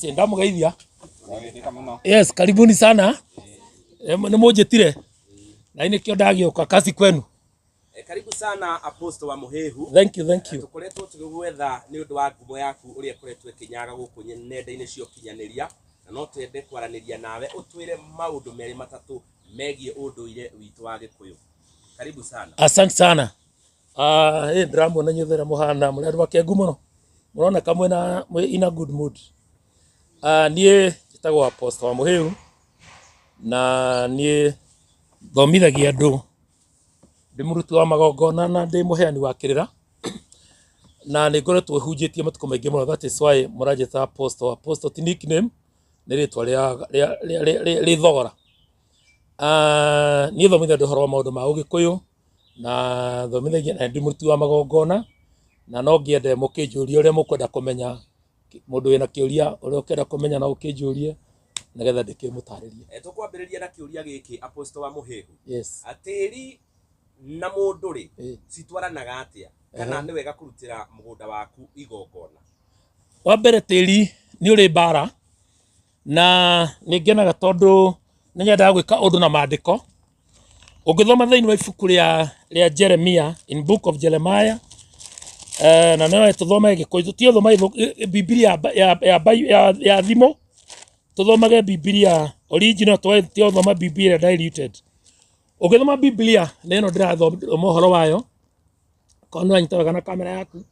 Yes, ndamugeithia. Yes, karibuni sana. Nĩ mũnjĩtire na nĩkĩo ndagĩũka kazi kwenu. Karibu sana Apostle wa Muhehu. Thank you, thank you. Tukoretwo tũgĩgwetha nĩ ũndũ wa ngumo yaku ũrĩa ĩkoretwo ĩkĩnyaga gũkũ nenda-inĩ cia ũkinyanĩria, na no twende kwaranĩria nawe ũtwĩre maũndũ merĩ matatũ megiĩ ũndũire witũ wa Gĩkũyũ. Karibu sana. Asante sana. Ah, ĩ ndĩramuona inyuothe ũrĩa mũhana mũrĩ andũ akengu mũno, mũroneka mwĩna mwĩ in a good mood. Ah, niĩ njĩtagwo Apostle wa Mũhĩu na niĩ thomithagia andũ, ndĩ mũruti wa magongona na ndĩ mũheani wa kĩrĩra, na nĩ ngoretwo hunjĩtie matukũ maingĩ mũno, that is why mũranjĩta Apostle. Apostle ti nickname, nĩ rĩtwa rĩa thogora. Ah, niĩ thomithagia andũ ũhoro wa maũndũ ma ũgĩkũyũ na thomithagia na ndĩ mũruti wa magongona, na no ngĩende mũkĩnjũrie ũrĩa mũkwenda kũmenya, mũndũ wĩna kĩũria ũrĩa ũkĩenda kũmenya no ũkĩnjũrie nĩgetha ndĩkĩmũtarĩrie. Tũkwambĩrĩria na kĩũria gĩkĩ, Apostle wa Mũhĩhu. Yes. Tĩri na mũndũ rĩ, citwaranaga atĩa? Kana nĩ wega kũrutĩra mũgũnda waku igongona? Wa mbere tĩri nĩ ũrĩ mbara, na nĩ ngenaga tondũ nĩ nyendaga gwĩka ũndũ na maandĩko. Ũngĩthoma thĩinĩ wa ibuku rĩa Jeremia, in book of Jeremiah, na no tũthome Gĩkũyũ, tũtige gũthoma Bibilia ya thimũ, tũthomage Bibilia original, tũtige gũthoma Bibilia diluted. Ũngĩthoma Bibilia na ĩno ndĩrathoma ũhoro wayo, korwo nĩ ũranyita wega na kamera yaku,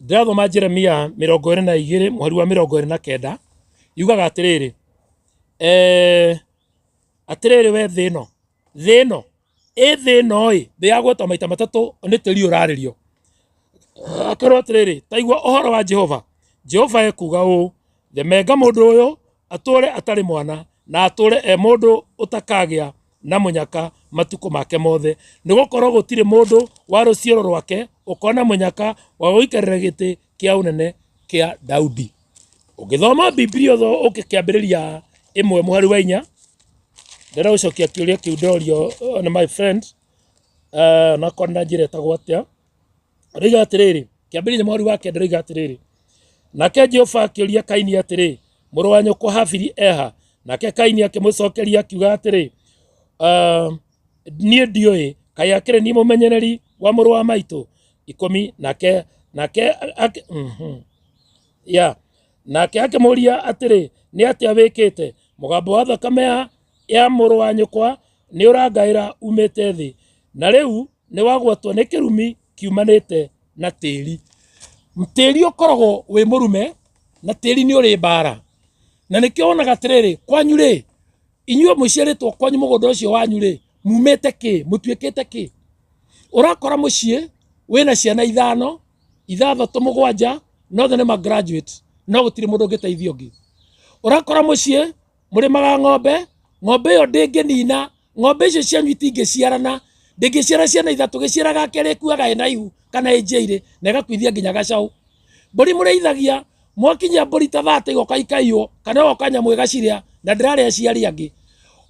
ndĩrathoma Jeremia 22 mũhari wa 29, yugaga atĩrĩrĩ, atĩrĩrĩ we thĩ ĩno, thĩ ĩno, ĩ thĩ ĩno ĩ, thĩ yagwetwo maita matatũ nĩ tĩri ũrarĩrio. Akerwo atĩrĩrĩ, ta igua ũhoro wa Jehova. Jehova ekuuga ũũ, themenga mũndũ ũyũ atũũre atarĩ mwana, na atũũre e mũndũ ũtakagĩa na mũnyaka matukũ make mothe, nĩ gũkorwo gũtirĩ mũndũ wa rũciaro rwake ũkona mũnyaka wa gũikarĩra gĩtĩ kĩa ũnene kĩa Daudi. Ũngĩthoma Bibilia ũke kĩambĩrĩria 1 mũhari wa 4, ndĩrenda gũcokia kĩũria kĩu ndorio nĩ my friend, onakorwo na njĩra ĩtagwo atĩa. Rĩoiga atĩrĩrĩ, kĩambĩrĩria mũhari wa 9 rĩoiga atĩrĩrĩ, nake Jehova akĩũria Kaini atĩrĩ, mũrũ wa nyũkwa Habili eha? Nake Kaini akĩmũcokeria akiuga atĩrĩ, niĩ ndiũĩ, kaĩ akĩrĩ niĩ mũmenyereri wa mũrũ wa maitũ? 10 nake nake akĩmũũria atĩrĩ, nĩ atĩa wĩkĩte? Mũgambo wa thakame ya mũrũ wa nyũkwa nĩ ũrangaĩra umĩte thĩ, na rĩu nĩ wagwatwo nĩ kĩrumi kiumanĩte na tĩri. Tĩri ũkoragwo wĩ mũrume na tĩri nĩ ũrĩ mbara, na nĩkĩo wonaga atĩrĩrĩ, kwanyu rĩ, inyuĩ mũciarĩtwo kwanyu mũgũnda ũcio wanyu rĩ, mumĩte kĩ, mũtuĩkĩte kĩ? Ũrakora mũciĩ wĩna ciana 5, 6, 7, na othe nĩ ma graduate, no gũtirĩ mũndũ ũngĩteithia ũngĩ. Ũrakora mũciĩ mũrĩmaga ng'ombe, ng'ombe ĩyo ndĩngĩnina, ng'ombe icio cianyu itingĩciarana, ndĩngĩciara ciana 3, gĩciaraga kerĩ ĩkuaga ĩna ihu kana ĩ njiairĩ na ĩgakuithia nginya gacaũ. Mbũri mũrĩithagia, mwakinyia mbũri ta 30 igoka ikaiywo kana ĩgoka nyamũ ĩgacirĩa na ndĩrarĩa aciari angĩ.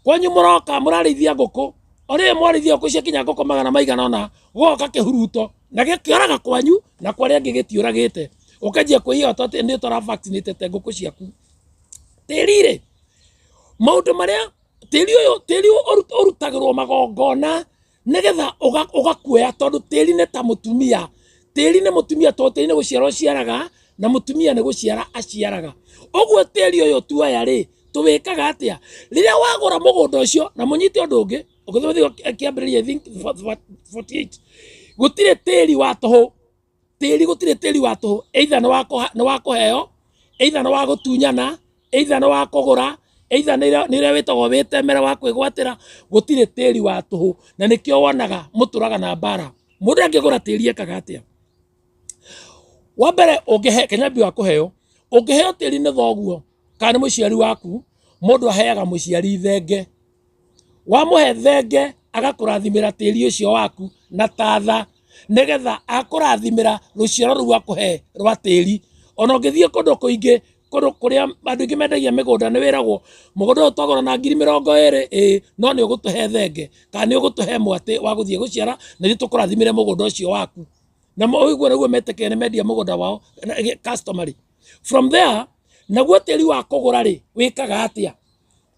Kwanyu mũroka mũrarĩithia ngũkũ, o rĩrĩ mwarĩithia ngũkũ ciakinya ngũkũ magana maigana ũna, gũgoka kĩhuruto na gĩkĩoraga kwanyu na kwa arĩa angĩ gĩtiũragĩte. Ũkanjia kwĩhota atĩ nĩ ũtara vaccinatete ngũkũ ciaku. Tĩri rĩ, maũndũ marĩa tĩri ũyũ, tĩri ũrutagĩrwo magongona nĩgetha ũgakuoya, tondũ tĩri nĩ ta mũtumia. Tĩri nĩ mũtumia tondũ tĩri nĩ gũciara ũciaraga na mũtumia nĩ gũciara aciaraga. Ũguo tĩri ũyũ tuoya rĩ, tũwĩkaga atĩa? Rĩrĩa wagũra mũgũnda ũcio, na mũnyite ũndũ ũngĩ, ũngĩthoma kĩambĩrĩria I think 48, gũtirĩ tĩri wa tũhũ. Tĩri gũtirĩ tĩri wa tũhũ, either nĩ wa kũheo, either nĩ wa gũtunyana, either nĩ wa kũgũra, either nĩ ũrĩa wĩtagwo wĩtemere wa kwĩgwatĩra, gũtirĩ tĩri wa tũhũ. Na nĩkĩo wonaga mũtũraga na mbara. Mũndũ angĩgũra tĩri ekaga atĩa? Wa mbere ũngĩhe, Kenya wa kũheo, ũngĩheo tĩri nĩ thoguo kana nĩ mũciari waku, mũndũ aheaga mũciari thenge. Wamũhe thenge agakũrathimĩra tĩri ũcio waku na tatha, nĩgetha akũrathimĩra rũciaro rũu akũhe rwa tĩri. Ona ũngĩthiĩ kũndũ kũingĩ, kũndũ kũrĩa andũ aingĩ mendagia mĩgũnda nĩ wĩragwo mũgũnda ũyũ twagũra na ngiri 20, ĩĩ, no nĩ ũgũtũhe thenge kana nĩ ũgũtũhe mwatĩ wa gũthiĩ gũciara na ithuĩ tũkũrathimĩre mũgũnda ũcio waku. Na ũguo nĩguo metĩkĩra nĩ mendia mũgũnda wao customary. From there, Naguo tĩri wa kũgũra rĩ, wĩkaga atĩa?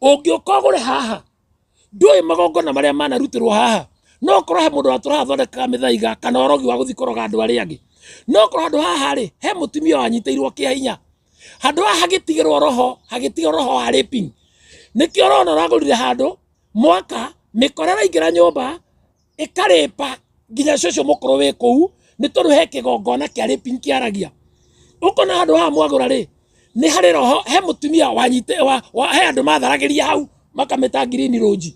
Ũngĩũka ũgũre haha, ndũĩ magongona marĩa manarutĩrwo haha. No ũkorwo he mũndũ watũra athondekaga mĩthaiga kana ũrogi wa gũthiĩ kũroga andũ arĩa angĩ. No ũkorwo handũ haha rĩ, he mũtumia wanyitĩirwo kĩa hinya. Handũ haha hagĩtigĩrwo roho, hagĩtigĩrwo roho wa raping. Nĩkĩo ũrona ũragũrire handũ, mwaka, mĩkora ĩraingĩra nyũmba, ĩkarĩpa nginya cũcũ mũkũrũ wĩ kũu nĩ tondũ he kĩgongona kĩa raping kĩaragia. Ũkona handũ haha mwagũra rĩ, nĩ harĩ roho, he mũtumia wanyite, wa, wa, he andũ matharagĩria hau makamĩta ngirini rũnji.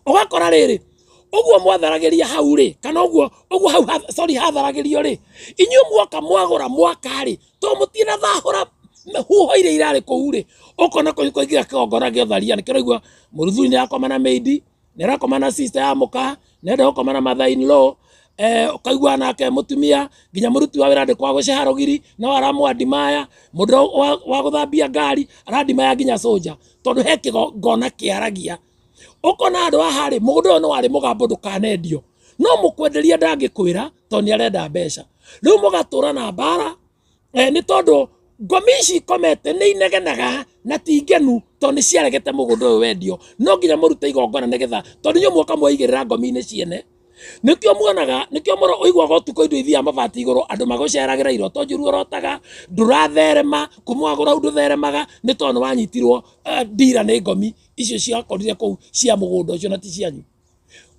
Ũgakora rĩrĩ, ũguo mwatharagĩria hau rĩ, kana ũguo, ũguo hau, sorry, hatharagĩrio rĩ, inyuĩ mwoka mwagũra mwaka rĩ, to mũtinathahũra huho iria irarĩ kũu rĩ, ũkona kũu kwaingĩra kĩgongona gĩa ũtharia, nĩkĩo ũraigua mũruthuri nĩ arakoma na maid, nĩ arakoma na sister ya mũka, nĩ arenda gũkoma na mother in law, ũkaigua nake mũtumia nginya mũruti wa wĩra ndĩkwa gũceha rũgiri no aramwandimaya, mũndũ wa gũthambia ngari arandimaya nginya soldier, tondũ he kĩgongona kĩaragia. Ũkona handũ haha rĩ, mũgũnda ũyũ nĩ warĩ mũgambo ndũkanendio, no mũkwenderia ndangĩkwĩra tondũ nĩ arenda mbeca. Rĩu mũgatũra na mbara nĩ tondũ ngomi ici ikomete nĩ inegenaga na ti ngenu tondũ nĩ ciaregete mũgũnda ũyũ wendio. No nginya mũrute igongona nĩgetha, tondũ inyuĩ muoka mwaigĩrĩra ngomi-inĩ ciene. Nĩkĩo muonaga, nĩkĩo ũiguaga ũtukũ indo ithiaga mabati igũrũ, andũ magũceragĩra iroto njũru ũrotaga, ndũratherema, kuma wagũra hau ndũtheremaga, nĩ tondũ nĩ wanyitirwo ndira nĩ ngomi icio ciakorire kũu cia mũgũnda ũcio na ti cianyu.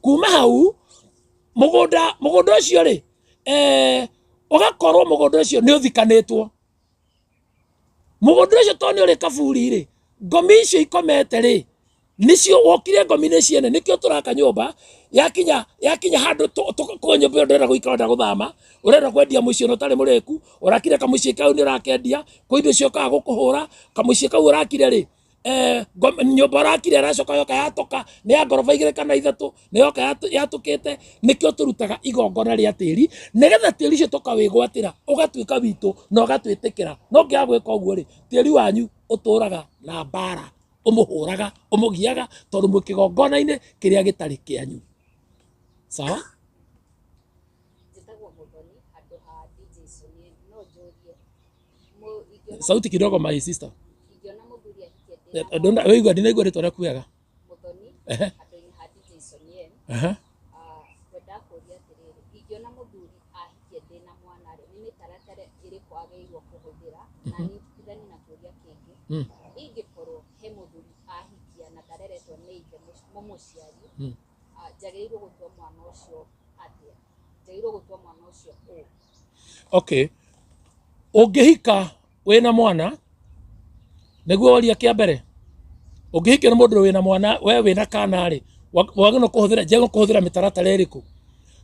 Kuma hau, mũgũnda, mũgũnda ũcio rĩ, ũgakorwo mũgũnda ũcio nĩ ũthikanĩtwo. Mũgũnda ũcio tondũ nĩ ũrĩ kaburi rĩ, ngomi icio ikomete rĩ, nĩcio wokire ngomi nĩ ciene, nĩkĩo tũraka nyũmba, yakinya, yakinya handũ kwĩ nyũmba ĩyo ndũrenda gũikara ũrenda gũthama, ũrenda kwendia mũciĩ ona ũtarĩ mũrĩku, ũrakire kamũciĩ kau nĩ ũrakendia, kwĩ indo ciũkaga gũkũhũra, kamũciĩ kau ũrakire rĩ, nyũmba ũrakire ĩracoka yoka yatũka, nĩ ya ngoroba igĩrĩ kana ithatũ, nĩ yoka yatũkĩte, nĩkĩo tũrutaga igongona rĩa tĩri, nĩgetha tĩri ũcio tũkawĩgwatĩra, ũgatuĩka witũ na ũgatwĩtĩkĩra. No ũngĩaga gwĩka ũguo rĩ, tĩri wanyu ũtũraga na mbara, ũmũhũraga, ũmũgiaga, tondũ mwĩ kĩgongona-inĩ kĩrĩa gĩtarĩ kĩanyu. Sawa? Njĩtagwo Mũthoni handũ ha DJ Sonie, no njũrie Sauti kidogo my sister. Ingĩona mũthuri ahikie ndĩna Ndona weigua ndinaigua rĩtwa rĩaku wega. Mũthoni Ehe. handũ-inĩ ha DJ Sonien. Aha. Ngwenda kũria atĩrĩrĩ, ingĩona mũthuri ahikie ndĩna mwana rĩ, nĩ mĩtaratara ĩrĩkũ agĩrĩirwo kũhũthĩra? Na ndigane na kĩũria kĩngĩ, ingĩkorwo he mũthuri ahikia na ndareretwo nĩ ithe mũmũciari, njagĩrĩirwo gũtua mwana ũcio atĩa? Njagĩrĩirwo gũtua mwana ũcio ũ? Okay. Ũngĩhika wĩna mwana, nĩguo woria kĩa mbere, ũngĩhikio nĩ mũndũ wĩna mwana, we wĩna kana rĩ, wagĩrĩirwo kũhũthĩra, njagĩrĩirwo kũhũthĩra mĩtaratara ĩrĩkũ?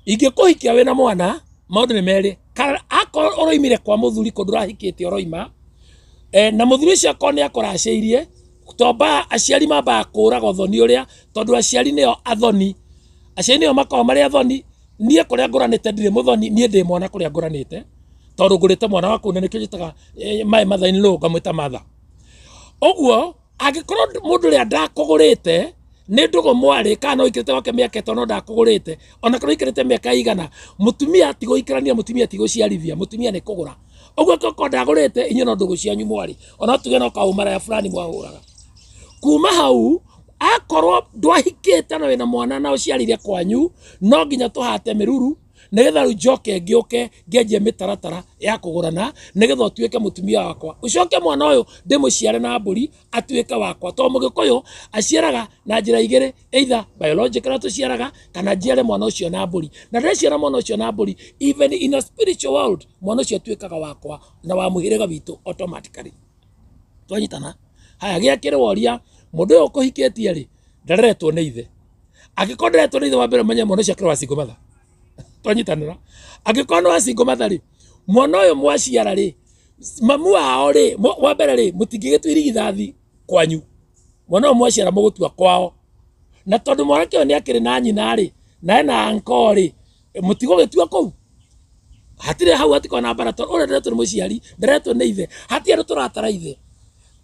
Ingĩkũhikia wĩna mwana, maũndũ nĩ merĩ, kana akorwo ũroimire kwa mũthuri kũndũ ũrahikĩte ũroima, na mũthuri ũcio akorwo nĩ akũracĩirie, twambaga aciari mambaga kũraga ũthoni ũrĩa, tondũ aciari nĩo athoni, aciari nĩo makoragwo marĩ athoni, niĩ kũrĩa ngũranĩte ndirĩ mũthoni, niĩ ndĩ mwana kũrĩa ngũranĩte, tondũ ngũrĩte mwana wa kũu na nĩkĩo njĩtaga my mother in law ngamwĩta mother. Ũguo angĩkorwo mũndũ ũrĩa ndakũgũrĩte nĩ ndũgũ mwarĩ kana no ũikarĩte gwake mĩaka ĩtano ndakũgũrĩte, ona kana ũikarĩte mĩaka ĩigana, mũtumia ti gũikarania, mũtumia ti gũciarithia, mũtumia nĩ kũgũra. Ũguo angĩkorwo ndagũrĩte inyuĩ no ndũgũ cianyu mwarĩ, ona no tuge no kaũmaraya fulani mwahũraga. Kuma hau akorwo ndwahikĩte na wĩna mwana na ũciarĩire kwanyu, no nginya tũhate mĩruru nĩgetha rĩu njoke ngĩũke ngĩanjie mĩtaratara ya kũgũrana nĩgetha ũtuĩke mũtumia wakwa. Ũcoke mwana ũyũ ndĩmũciare na mbũri atuĩke wakwa, tondũ mũgĩkũyũ aciaraga na njĩra igĩrĩ, either biological tũciaraga kana njiare mwana ũcio na mbũri. Na ndeciara mwana ũcio na mbũri, even in a spiritual world, mwana ũcio atuĩkaga wakwa na wa mũhĩrĩga witũ automatically. Twanyitana? Haya, gĩa kerĩ woria, mũndũ ũyũ ũkũhikĩtie rĩ, ndareretwo nĩ ithe. Angĩkorwo ndareretwo nĩ ithe wa mbere ũmenye mwana ũcio akĩrĩ wa single mother. Twanyitanĩra? Angĩkorwo nĩ wa single mother rĩ, mwana ũyũ mwaciara rĩ, mamu wao rĩ, wa mbere rĩ, mũtingĩgĩtua irigithathi kwanyu. Mwana ũyũ mwaciara mũgũtua kwao. Na tondũ mwanake ũyũ nĩ akĩrĩ na nyina rĩ, na ena uncle rĩ, mũtigũgĩtua kũu. Hatirĩ hau hatikoragwo na mbara tondũ ũrĩa ndaretwo nĩ mũciari, ndaretwo nĩ ithe. Hatirĩ andũ tũratara ithe.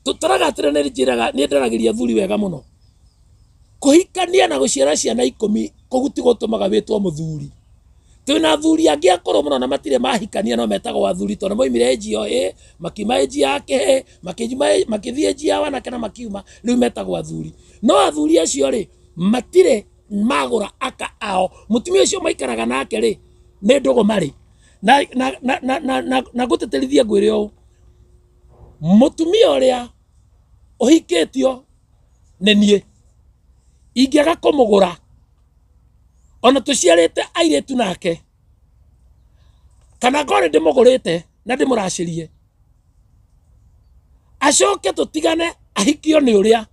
Tũtaraga atĩrĩ nĩ njĩraga, nĩ ndaragĩria athuri wega mũno. Kũhikania na gũciara ciana ikũmi kũu ti gũtũmaga wĩtwo mũthuri. Twĩna athuri angĩ akũrũ mũno na matirĩ mahikania no metagwo athuri tondũ moimire ĩnji ya ũhĩĩ, makiuma ĩnji ya kĩhĩĩ, makĩthiĩ ĩnji ya wanake na makiuma, rĩu metagwo athuri. No athuri acio rĩ, matirĩ magũra aka ao. Mũtumia ũcio maikaraga nake rĩ, nĩ ndũgũ marĩ. Na ngũtĩtĩrithie ngwĩre ũũ, mũtumia ũrĩa ũhikĩtio nĩ niĩ, ingĩaga kũmũgũra, ona tũciarĩte airĩtu nake, kana ngorwo nĩ ndĩmũgũrĩte na ndĩmũracĩrie, acoke tũtigane ahikio nĩ ũrĩa,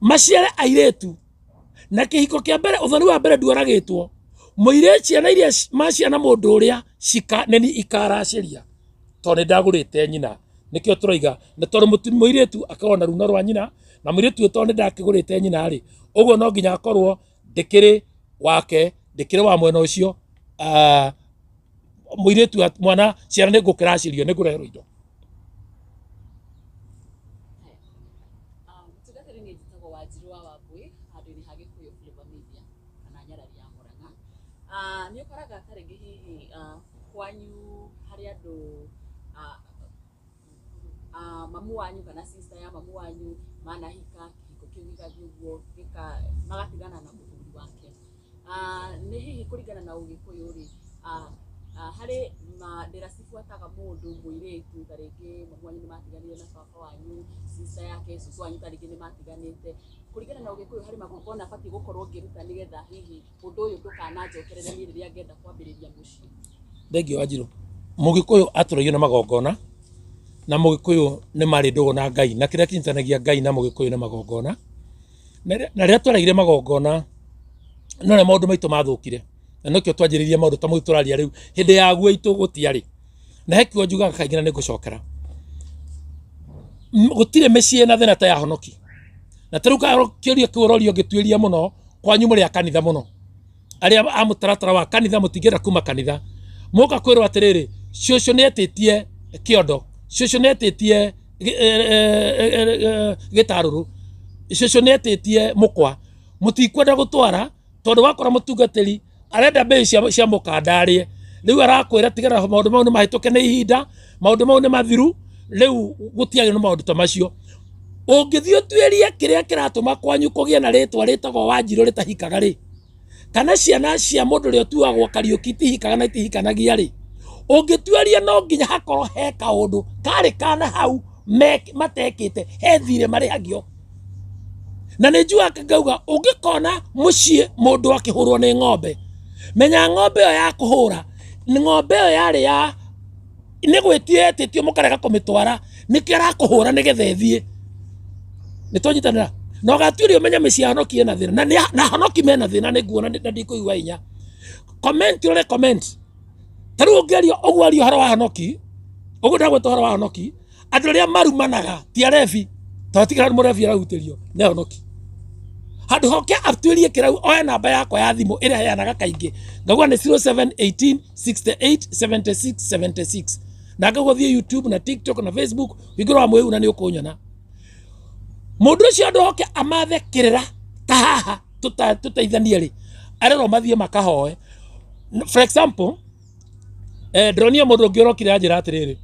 maciare airĩtu, na kĩhiko kĩa mbere, ũthoni wa mbere nduoragĩtwo, mũirĩtu ciana iria maciara mũndũ ũrĩa nĩ niĩ ikaracĩria, tondũ nĩ ndagũrĩte nyina. Nĩkĩo tũroiga, na tondũ mũirĩtu akoragwo na runo rwa nyina, na mũirĩtu ũyũ tondũ nĩ ndakĩgũrĩte nyina rĩ, ũguo no nginya akorwo ndĩkĩrĩ wake, ndĩkĩrĩ wa mwena ũcio, mũirĩtu mwana ciana nĩ ngũkĩracĩrio, nĩ ngũreherwo indo. Mũtungatĩri niĩ njĩtagwo Wanjirũ wa Wambui handũ-inĩ ha Gĩkũyũ Flavor Media kana Nyarari ya Mũrang'a. Nĩ ũkoraga ta rĩngĩ hihi kwanyu harĩ andũ mamu wanyu kana sister ya mamu wanyu manahika, kĩhiko kĩu gĩgathiĩ ũguo magatigana na mũthuri wake. Nĩ hihi kũringana na ũgĩkũyũ rĩ, harĩ ndĩra cibuataga mũndũ mũirĩtu ta rĩngĩ mamu wanyu nĩ matiganire na baba wanyu, sister yake, cũcũ wanyu ta rĩngĩ nĩ matiganĩte. Kũringana na ũgĩkũyũ harĩ magongona batiĩ gũkorwo ngĩruta nĩgetha hihi ũndũ ũyũ ndũkananjokerere niĩ rĩrĩa ngenda kwambĩrĩria mũciĩ. Thengiũ Wanjirũ. Mũgĩkũyũ atũragio na magongona, na Mũgĩkũyũ nĩ marĩ ndũgũ na Ngai, na kĩrĩa kĩnyitanagia Ngai na Mũgĩkũyũ nĩ magongona. Na rĩrĩa twaregire magongona, no rĩo maũndũ maitũ mathũkire, na nĩkĩo twanjĩrĩirie maũndũ ta mau tũraria rĩu, hĩndĩ ya guo itũ gũtiarĩ. Na he kiugo njugaga kaingĩ na nĩ ngũcokera, gũtirĩ mĩciĩ ĩna thĩna ta ya honoki. Na ta rĩu kĩũria kĩu ũrorio ngĩtuĩria mũno, kwanyu mũrĩ a kanitha mũno. Arĩa a mũtaratara wa kanitha mũtingĩenda kuma kanitha. Mũka kwĩrwo atĩrĩrĩ, cũcũ nĩ etĩtie kĩondo, cũcũ nĩ etĩtie gĩtarũrũ, cũcũ nĩ etĩtie mũkwa. Mũtikwenda gũtwara tondũ wakora mũtungatĩri arenda mbei cia mũkanda arĩe. Rĩu arakwĩra tigana maũndũ mau nĩ mahĩtũke nĩ ihinda, maũndũ mau nĩ mathiru, rĩu gũtiagĩrĩirwo nĩ maũndũ ta macio. Ũngĩthiĩ ũtuĩrie kĩrĩa kĩratũma kwanyu kũgĩe na rĩtwa rĩtagwo Wanjirũ rĩtahikaga rĩ, kana ciana cia mũndũ ũrĩa ũtuagwo Kariũki itihikaga na itihikanagia rĩ, ũngĩtuĩria no nginya hakorwo he kaũndũ karĩ kana hau matekĩte, he thirĩ marĩhagio. Na nĩ njugaga ngauga ũngĩkona mũciĩ mũndũ akĩhũrwo nĩ ng'ombe, menya ng'ombe ĩyo ya kũhũra, ng'ombe ĩyo yarĩ ya nĩ gwĩtio yetĩtio mũkarega kũmĩtwara, nĩkĩo arakũhũra nĩgetha ĩthiĩ. Nĩ twanyitanĩra? Na ũgatuĩria ũmenye mĩciĩ ya honoki ĩna thĩna, na na honoki mena thĩna nĩ nguona na ndikũigua hinya. Comment ũrore comment. Ta rĩu ũngĩaria ũguo aria ũhoro wa honoki, ũguo ndagweta ũhoro wa honoki, andũ arĩa marumanaga ti arebi, tondũ tiga mũrebi arahutĩrio nĩ honoki. Handũ hoke atuĩrie kĩrau oe namba yakwa ya thimũ ĩrĩa heanaga kaingĩ, ngauga nĩ 0718 68 76 76. Na ngauga ũthiĩ YouTube na TikTok na Facebook, hingũra wa mwĩu na nĩ ũkũnyona. Mũndũ ũcio andũ hoke amathe kĩrĩra ta haha tũteithanie rĩ, arerwo mathiĩ makahoe. For example, ndĩronire mũndũ ũngĩ ũrokire anjĩra atĩrĩrĩ,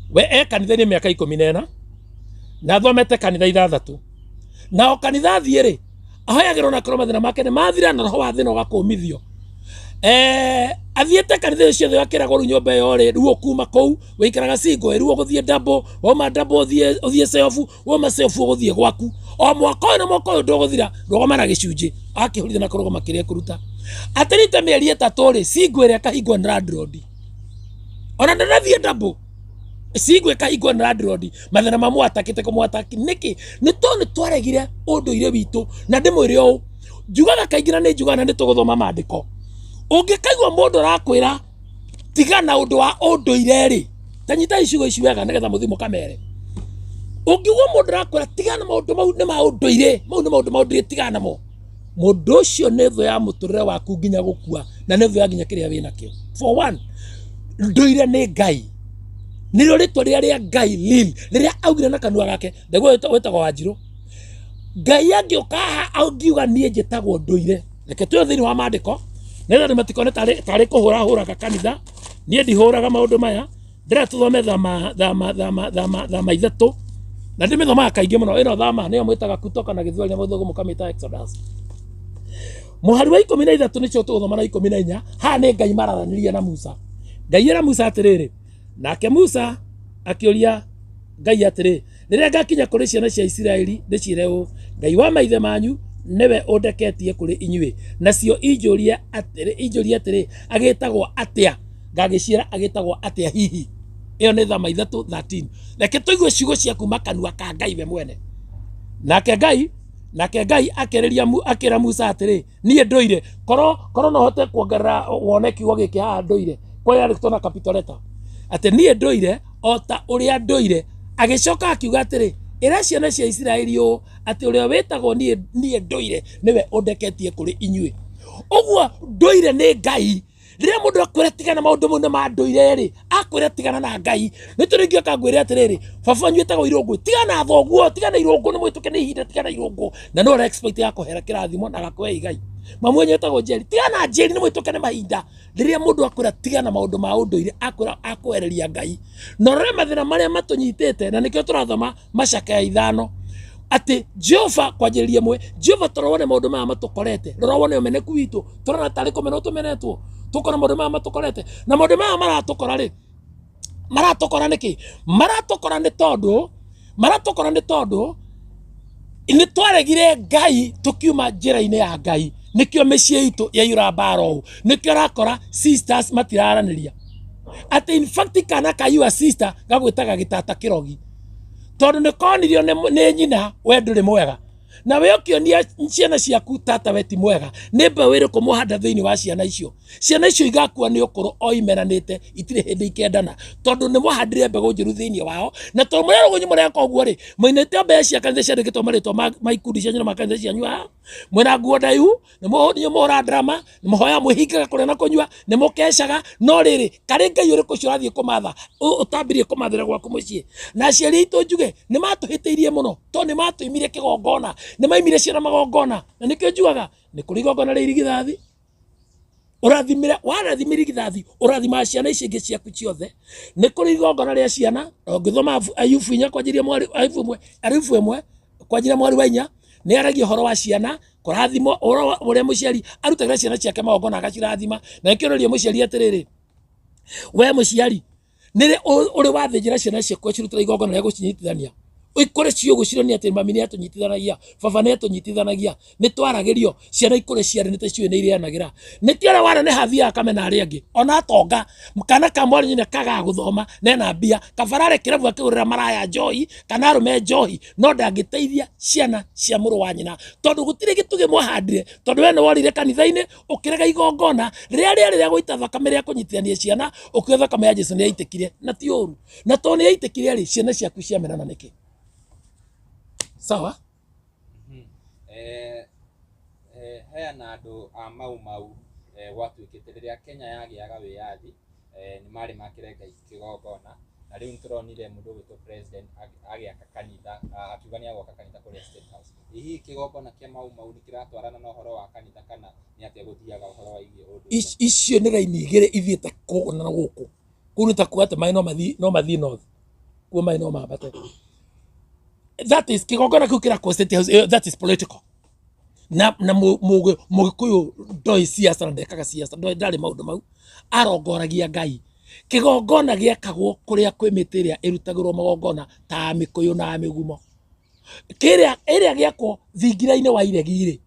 we e kanitha-inĩ mĩaka 14 na athomete kanitha 6, na o kanitha athiĩ rĩ, ahoyagĩrwo na akorwo mathĩna make nĩ mathira na roho wa thĩna ũgakũmithio. Athiĩte kanitha icio ciothe akĩragwo rĩu nyũmba ĩyo rĩ, rĩu ũkuma kũu wĩikaraga single, rĩu ũgũthiĩ double, wauma double ũthiĩ self, wauma self ũgũthiĩ gwaku. O mwaka ũyũ na mwaka ũyũ ndũgũthira, rũgama na gĩcunjĩ, akĩhũrithia na kũrũgama kĩrĩa ekũruta. Atĩrĩte mĩeri 3 rĩ, single ĩrĩa ĩkahingwo nĩ landlord. Ona ndanathiĩ double, single ĩkahingwo nĩ landlord, mathĩna mamwatakĩte kũmwataki. Nĩkĩ? Nĩ tondũ nĩ twaregire ũndũire witũ. Na ndĩmwĩre ũũ, njugaga kaingĩ na nĩ njugaga na nĩ tũgũthoma maandĩko. Ũngĩkaigua mũndũ arakwĩra tiga na ũndũ wa ũndũire rĩ, ta nyitai ciugo ici wega nĩgetha mũthiĩ mũkamere. Ũngĩigua mũndũ arakwĩra tiga na maũndũ mau nĩ ma ũndũire, mau nĩ maũndũ ma ũndũire, tiga namo. Mũndũ ũcio nĩ thũ ya mũtũrĩre waku nginya gũkua, na nĩ thũ ya nginya kĩrĩa wĩnakĩo. For one, ndũire nĩ Ngai. Nĩrĩo rĩtwa rĩrĩa rĩa Ngai lil, rĩrĩa augire na kanua gake, ndaigua wĩtagwo Wanjirũ. Ngai angĩũka haha angiuga niĩ njĩtagwo ndũire. Reke tuoe thĩinĩ wa maandĩko, Nĩgetha andũ matikone tarĩ tarĩ kũhũra hũraga kanitha. Niĩ ndihũraga maũndũ maya. Ndĩrenda tũthome thama thama thama thama thama 3. Na ndĩmĩthomaga kaingĩ mũno. Ĩno thama nĩyo mwĩtaga kutoka na gĩthweri na gĩthũngũ mũkamĩta Exodus. Mũhari wa 13 nĩcio tũgũthoma na 14. Haha nĩ Ngai mararanĩria na Musa. Ngai era Musa atĩrĩrĩ, nake Musa akĩũria Ngai atĩrĩ, rĩrĩa ngakinya kũrĩ ciana cia Isiraeli ndĩciĩre ũũ, Ngai wa maithe manyu nĩwe ũndeketie kũrĩ inyuĩ, nacio injũrie atĩrĩ, injũrie atĩrĩ, agĩtagwo atĩa? Ngagĩciĩra agĩtagwo atĩa hihi? Ĩyo nĩ thama 3:13. Reke tũigue ciugo cia kuma kanua ka Ngai we mwene. Nake Ngai nake Ngai akĩrĩria akĩra Musa atĩrĩ, niĩ ndũire. Korwo korwo no hote kuongerera wone kiugo gĩkĩ haha ndũire, kwa yandĩkĩtwo na capital letter, atĩ niĩ ndũire o ta ũrĩa ndũire. Agĩcoka akiuga atĩrĩ, ĩra ciana cia Isiraeli ũũ, atĩ ũrĩa wĩtagwo niĩ niĩ ndũire nĩwe ũndeketie kũrĩ inyuĩ. Ũguo ndũire nĩ Ngai. Rĩrĩa mũndũ akwĩra tigana maũndũ mau nĩ ma ndũire rĩ, akwĩra tigana na Ngai. Nĩ tondũ ingĩũka ngwĩre atĩrĩrĩ, baba wanyu etagwo Irũngũ, tigana na thoguo, tigana Irũngũ, nĩ mũhĩtũke nĩ ihinda, tigana Irũngũ. Na no ũra expect agakũhera kĩrathimo na agakũhe igai. Mamu wanyu etagwo Njeri, tigana na Njeri, nĩ mũhĩtũke nĩ mahinda. Rĩrĩa mũndũ akwĩra tigana maũndũ ma ũndũire, akwĩra akwehereria Ngai. Na ũrore mathĩna marĩa matũnyitĩte, na nĩkĩo tũrathoma macakaya 5. Atĩ Jehova kwanjĩrĩria 1, Jehova torora wone maũndũ maya matũkorete, rora wone ũmeneku witũ, tũrona tarĩ kũmenwo tũmenetwo, tũkona maũndũ maya matũkorete. Na maũndũ maya maratũkora rĩ, maratũkora nĩkĩ? Maratũkora nĩ tondũ, maratũkora nĩ tondũ nĩ twaregire Ngai tũkiuma njĩra-inĩ ya Ngai. Nĩkĩo mĩciĩ itũ yaiyũra mbara ũũ. Nĩkĩo ũrakora sisters matiraranĩria. Atĩ in fact kana ka your sister gagwĩtaga gĩtata kĩrogi. Tondũ nĩ konirio nĩ nyina we ndũrĩ mwega. Na we ũkĩonia ciana ciaku tata we ti mwega. Nĩ mbeũ ĩrĩkũ mwahanda thĩinĩ wa ciana icio? Ciana icio igakua nĩ ũkũrũ o imenanĩte, itirĩ hĩndĩ ikendana. Tondũ nĩ mwahandire mbegũ njũru thĩinĩ wao. Na tondũ mũrĩ arũgũnyi mũreka ũguo rĩ, mũinĩte mbeca cia kanitha ciandĩkĩtwo marĩtwa ma ikundi cianyu na ma kanitha cianyu haha. Mwĩna nguo ndaihu, nĩ mũhũra drama, nĩ mũhoya mwĩhingaga kũrĩa na kũnyua, nĩ mũkecaga, no rĩrĩ, karĩ Ngai ũrĩkũ ũcio ũrathiĩ kũmatha, ũtambirie kũmathĩra gwaku mũciĩ. Na aciari aitũ njuge, nĩ matũhĩtĩirie mũno, tondũ nĩ matũimire kĩgongona, nĩ maimire ciana magongona. Na nĩkĩo njugaga, nĩ kũrĩ igongona rĩa irigithathi, ũrathimire, warathimire irigithathi, ũrathimaga ciana ici ingĩ ciaku ciothe. Nĩ kũrĩ igongona rĩa ciana, na ũngĩthoma Ayubu 4 kwanjĩrĩria mweri, Ayubu 1, Ayubu 1, kwanjĩrĩria mweri wa 4, nĩ aragia ũhoro wa ciana, kũrathimwo, ũhoro wa ũrĩa mũciari arutagĩra ciana ciake magongona agacirathima. Na nĩkĩo ũroria mũciari atĩrĩrĩ, we mũciari, nĩrĩ ũrĩ wathĩnjĩra ciana ciaku ũcirutĩra igongona rĩa gũcinyitithania? Ikũre ciũ gũcironia atĩ mami nĩ atũnyitithanagia, baba nĩ atũnyitithanagia, nĩ twaragĩrio, ciana ikũre ciaranĩte ciũĩ nĩ irĩanagĩra. Nĩkĩo ũrĩa waneneha athiaga akamena arĩa angĩ, ona atonga, kana ka mwarĩ nyina kagaga gũthoma, na ena mbia, kabara arĩ kĩrabu akĩgũrĩra maraya njohi, kana arũme njohi, no ndangĩteithia ciana cia mũrũ wa nyina. Tondũ gũtirĩ gĩtugĩ mwahandire, tondũ we nĩ worire kanitha-inĩ, ũkĩrega igongona, rĩrĩa rĩarĩ rĩa gũita thakame rĩa kũnyitithania ciana, ũkiuga thakame ya Jesu nĩ yaitĩkire, na ti ũru. Na tondũ nĩ yaitĩkire rĩ, ciana ciaku ciamenana nĩkĩ? Sawa? Heana andũ a Mau Mau gwatuĩkĩte rĩrĩa Kenya yagĩaga wĩyathi, nĩ marĩ makĩre Ngai kĩgongona, na rĩu nĩ tũronire mũndũ ũgwĩtwo president agĩaka kanitha, akiuga nĩ agwaka kanitha kũrĩa State House. Ĩ hihi kĩgongona kĩa Mau Mau nĩ kĩratwarana na ũhoro wa kanitha kana nĩ atĩa gũthiaga ũhoro wa igie ũndũire? Icio nĩ raini igĩrĩ ithiĩte kũũ na gũkũ. Kũu nĩ ta kuga atĩ maĩ no mathiĩ north. Kuo maĩ no mambate. That is kĩgongona kĩu kĩrakwo State House, that is political. Na na Mũgĩkũyũ ndoĩ siasa na ndekaga siasa, ndoĩ ndarĩ maũndũ mau. Arongoragia Ngai. Kĩgongona gĩakagwo kũrĩa kwĩ mĩtĩ ĩrĩa ĩrutagĩrwo magongona ta mĩkũyũ na mĩgumo. Kĩrĩa ĩrĩa gĩakwo thingira-inĩ wa iregi rĩ,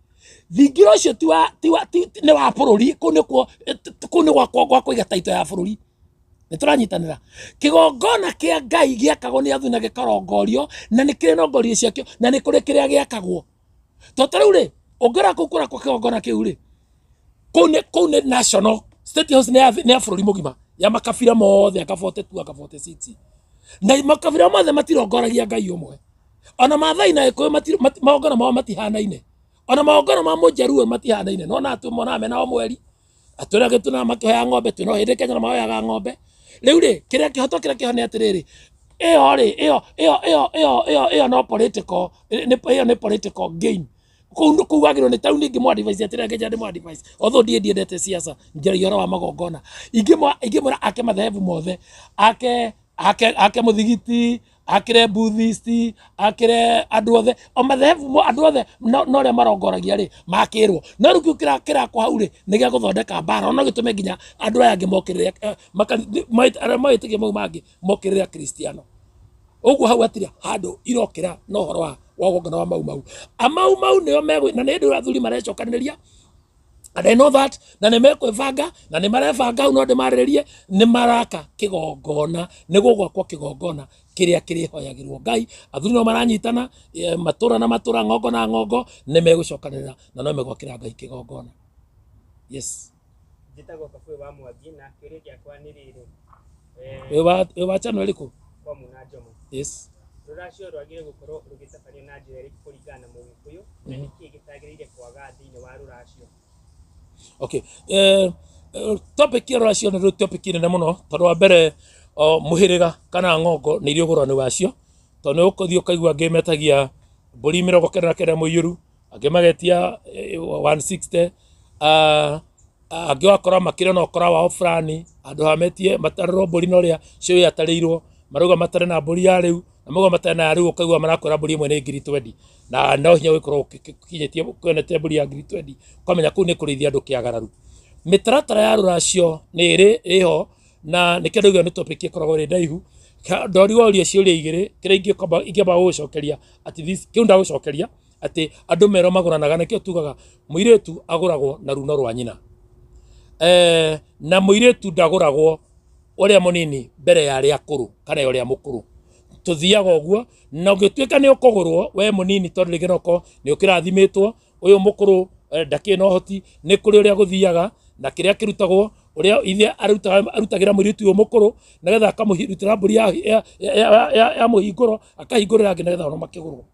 thingira ũcio ti wa, ti wa, ti, nĩ wa bũrũri, kũu nĩkuo, kũu nĩ gwakwo gwa kũiga taito ya bũrũri. Nĩ tũranyitanĩra. Kĩgongona kĩa Ngai gĩakagwo nĩ athuri na gĩkarongorio, na nĩ kĩrĩ nongorio ciakĩo, na nĩ kũrĩ kĩrĩa gĩakagwo. To ta rĩu rĩ, ũngĩrora kũu kũrakwo kĩgongona kĩu rĩ, kũu nĩ national, State House nĩ ya bũrũri mũgima, ya makabira mothe, anga 42, anga 46. Na makabira mothe matirongoragia Ngai ũmwe. Ona Maathai na Gĩkũyũ magongona mao matihanaine. Ona magongona ma Mũjaruo matihanaine. No na atũ monaga mena o mweri, atũ arĩa angĩ tuonaga makĩhoya ng'ombe, twĩna o hĩndĩ Kenya na mahoyaga ng'ombe. Rĩu rĩ, kĩrĩa kĩhoto kĩrĩa kĩho nĩ atĩrĩrĩ, ĩyo rĩ, ĩyo, ĩyo, ĩyo, ĩyo, ĩyo, ĩyo no political, nĩ, ĩyo nĩ political game. Kũu kũu wagĩrĩirwo nĩ taũni ingĩmũ advise atĩrĩ, angĩnjĩra ndĩmũ advise, although ndiĩ ndiendete siasa, njaragia ũhoro wa magongona, ingĩmwĩra ake madhehebu mothe, ake ake ake mũthigiti, akĩre Buddhist, akĩre andũ othe o madhehebu andũ othe no ũrĩa marongoragia rĩ makĩrwo. No rĩu kĩu kĩrakwo hau rĩ nĩ gĩa gũthondeka mbara, ona no gĩtũme nginya andũ aya angĩ mokĩrĩre, arĩa mawĩtĩkio mau mangĩ mokĩrĩre Akristiano. Ũguo hau hatirĩ handũ irokĩra na ũhoro wa ũgongona wa Mau Mau. A Mau Mau nĩo megũ, na nĩ hĩndĩ athuri marecokanĩrĩria, and I know that, na nĩ mekwĩbanga na nĩ marebanga hau, no ndĩmarĩrĩrie, nĩ maraka kĩgongona, nĩ gũgwakwo kĩgongona kĩrĩa kĩrĩhoyagĩrwo Ngai. Athuri no maranyitana, matũra na matũra, ng'ongo na ng'ongo, nĩ megũcokanĩrĩra na no megwakĩra Ngai kĩgongona. Yes. Njĩtagwo Kabũĩ wa Mwangi na kĩũria gĩakwa nĩ rĩrĩ. Wĩ wa channel ĩrĩkũ? Kwa Muna Njomo. Yes. Rũracio rwagĩrĩire gũkorwo rũgĩtabanio na njĩra ĩrĩkũ kũringana na Mũgĩkũyũ, na nĩ kĩĩ gĩtagĩrĩire kwaga thĩinĩ wa rũracio? Okay. Topic ya rũracio nĩ topic nene mũno, tondũ wa mbere o mũhĩrĩga kana ng'ongo nĩ irĩ ũgũrani wacio, tondũ nĩ ũgũthiĩ ũkaigua angĩ metagia mbũri 99 mũiyũru, angĩ magetia 160, angĩ ũgakora makĩrĩ na ũkora wao fulani, handũ ha metie matarĩrwo mbũri na ũrĩa cũĩ atarĩirwo, marauga matare na mbũri ya rĩu, na mauga matare na ya rĩu, ũkaigua marakwĩra mbũri ĩmwe nĩ ngiri twendi, na no hinya ũgĩkorwo ũkinyĩtie ũkĩonete mbũri ya ngiri twendi, ũkamenya kũu nĩ kũrĩithia andũ kĩagararu. Mĩtaratara ya rũracio nĩ ĩrĩ ĩho, na nĩkĩo ndauga nĩ topic ĩkoragwo ĩrĩ ndaihu. Ndori woria ciũria igĩrĩ, kĩrĩa ingĩamba gũgũcokeria at least kĩu ndagũcokeria, atĩ andũ merwo magũranaga, nĩkĩo tugaga mũirĩtu agũragwo na runo rwa nyina, na mũirĩtu ndagũragwo ũrĩa mũnini mbere ya arĩa akũrũ kana ya ũrĩa mũkũrũ. Tũthiaga ũguo, na ũngĩtuĩka nĩ ũkũgũrwo we mũnini, tondũ rĩngĩ no ũkorwo nĩ ũkĩrathimĩtwo, ũyũ mũkũrũ ndakĩrĩ na ũhoti, nĩ kũrĩ ũrĩa gũthiaga na kĩrĩa kĩrutagwo, ũrĩa ithe arutagĩra mũirĩtu ũyũ mũkũrũ, nĩgetha akamũrutĩra mbũri ya mũhingũro, akahingũrĩra angĩ nĩgetha onao makĩgũrwo.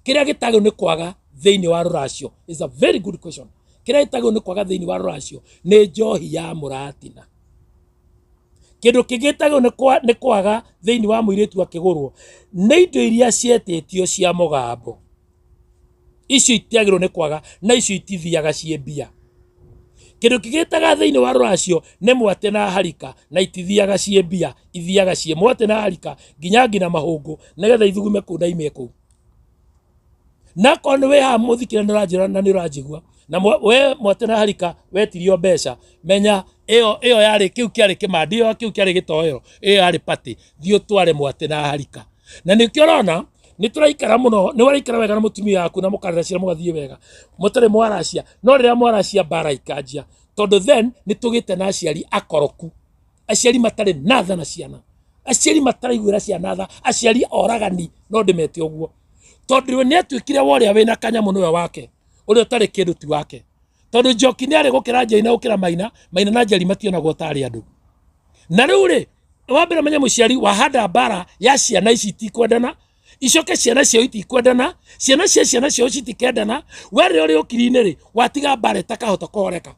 Kĩrĩa gĩtagĩrĩirwo nĩ kwaga thĩinĩ wa rũracio is a very good question. Kĩrĩa gĩtagĩrĩirwo nĩ kwaga thĩinĩ wa rũracio nĩ njohi ya mũratina. Kĩndũ kĩngĩ gĩtagĩrĩirwo nĩ kwaga thĩinĩ wa mũirĩtu akĩgũrwo nĩ indo iria cietĩtio cia mũgambo. Icio itiagĩrĩirwo nĩ kwaga, na icio itithiaga ciĩ mbia. Kĩndũ kĩngĩ gĩtaga thĩinĩ wa rũracio nĩ mwatĩ na harika, na itithiaga ciĩ mbia, ithiaga ciĩ mwatĩ na harika nginya nginya mahũngũ, nĩgetha ithugume kũu na ime kũu. Na akorwo nĩ wĩ haha mũthikĩrĩria nĩ ũranjĩra na nĩ ũranjigua, na we mwatĩ na harika wetirio mbeca, menya ĩyo yarĩ, kĩu kĩarĩ kĩmandi, ĩyo kĩu kĩarĩ gĩtoero, ĩyo yarĩ party, thiĩ ũtware mwatĩ na harika. Na nĩkĩo ũrona nĩ tũraikara mũno, nĩ ũraikara wega na mũtumia waku na mũkarera ciana mũgathiĩ wega, mũtarĩ mwaracia, no rĩrĩa mwaracia mbara ikanjia, tondũ then nĩ tũgĩte na aciari akoroku, aciari matarĩ na tha na ciana, aciari mataraiguĩra ciana tha, aciari oragani, no ndĩmete ũguo, tondũ nĩ atuĩkire wa ũrĩa wĩna kanyamũ nĩwe wake, ũrĩa ũtarĩ kĩndũ ti wake, tondũ Njoki nĩ arĩ gũkĩra Njeri na gũkĩra Maina, Maina na Njeri mationagwo tarĩ andũ. Na rĩu rĩ, wa mbere menye mũciari wahanda mbara ya ciana ici itikwendana, icoke ciana ciao itikwendana, ciana cia ciana ciao citikendana, we rĩrĩa ũrĩ ũkiri-inĩ rĩ, watiga mbara ĩtakahota kũhoreka.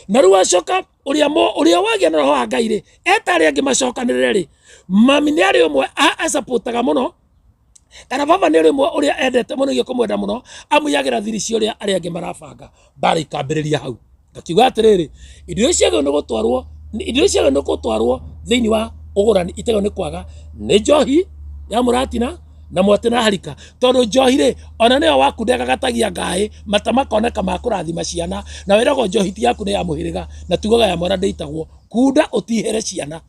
Na rĩu wacoka ũrĩa wagĩa na roho wa Ngai rĩ, eta arĩa angĩ macokanĩrĩre rĩ, mami nĩ arĩ ũmwe acapũtaga mũno, kana baba nĩ ũrĩ ũmwe ũrĩa endete mũno, nĩguo kũmwenda mũno, amũiyagĩra thiri cia ũrĩa arĩa angĩ marabanga, mbara ikambĩrĩria hau. Ngakiuga atĩrĩrĩ, indo iria ciagĩrĩirwo nĩ gũtwarwo, indo iria ciagĩrĩirwo nĩ gũtwarwo thĩinĩ wa ũgũrani itagĩrĩirwo nĩ kwaga nĩ njohi ya mũratina na mwatĩ na harika, tondũ njohi rĩ, ona nĩyo waku ndegagatagia ngaĩ, mata makoneka ma kũrathima ciana, na wĩragwo njohi ti yaku nĩ ya mũhĩrĩga, na tugaga ya mwana ndĩitagwo. Kunda ũtihĩre ciana,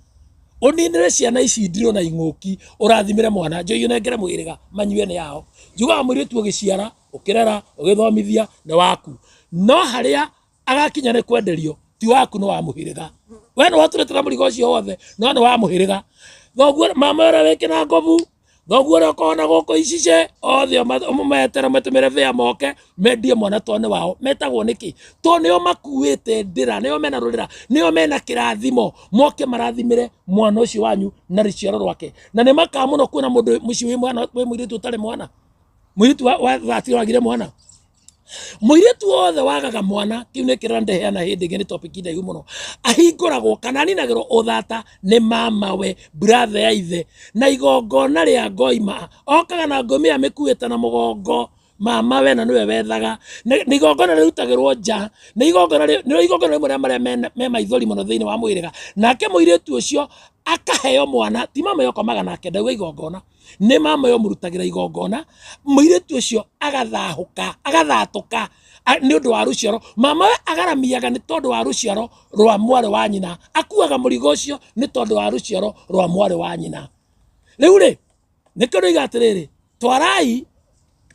ũninĩre ciana ici ndirũ na ing'ũki, ũrathimĩre mwana, njohi ũnengere mũhĩrĩga manyue nĩ yao. Njugaga mũirĩtu ũgĩciara, ũkĩrera, ũgĩthomithia nĩ waku, no harĩa agakinya nĩ kwenderio ti waku, nĩ wa mũhĩrĩga. We nĩ watũretera mũrigo ũcio wothe, no nĩ wa mũhĩrĩga. Thoguo mama ũrĩa wĩ Kĩnangobu, thoguo ũrĩa ũkoragwo na gũkũ Icice, othe ũmetere ũmatũmĩre bĩa moke mendie mwana tondũ nĩ wao. Metagwo nĩkĩ? Tondũ nĩo makuĩte ndĩra, nĩo mena rũrĩra, nĩo mena kĩrathimo, moke marathimĩre mwana ũcio wanyu na rũciaro rwake. Na nĩ makaga mũno kuona mũndũ mũciĩ wĩ mwana, wĩ mũirĩtu ũtarĩ mwana, mũirĩtu wa thati wagire mwana. Mũirĩtu wothe wagaga mwana, kĩu nĩ kĩrĩa ndeheana hĩndĩ ĩngĩ, nĩ topic ndaihu mũno, ahingũragwo kana aninagĩrwo ũthata nĩ mamawe, brother ya ithe, na igongona rĩa ngoima, okaga na ngũmia amĩkuĩte na mũgongo. Mama we na nĩwe wethaga. Nĩ igongona rĩrutagĩrwo nja, nĩ igongona nĩ igongona rĩmwe rĩa marĩa me maithori mũno thĩinĩ wa mũhĩrĩga. Nake mũirĩtu ũcio akaheo mwana, ti mama ũyũ ũkomaga nake, ndauga igongona, nĩ mama ũyũ ũmũrutagĩra igongona. Mũirĩtu ũcio agathahũka, agathatũka nĩ ũndũ wa rũciaro. Mama we agaramiaga nĩ tondũ wa rũciaro rwa mwarĩ wa nyina, akuaga mũrigo ũcio nĩ tondũ wa rũciaro rwa mwarĩ wa nyina. Rĩu rĩ, nĩkĩo ndoiga atĩrĩrĩ, twarai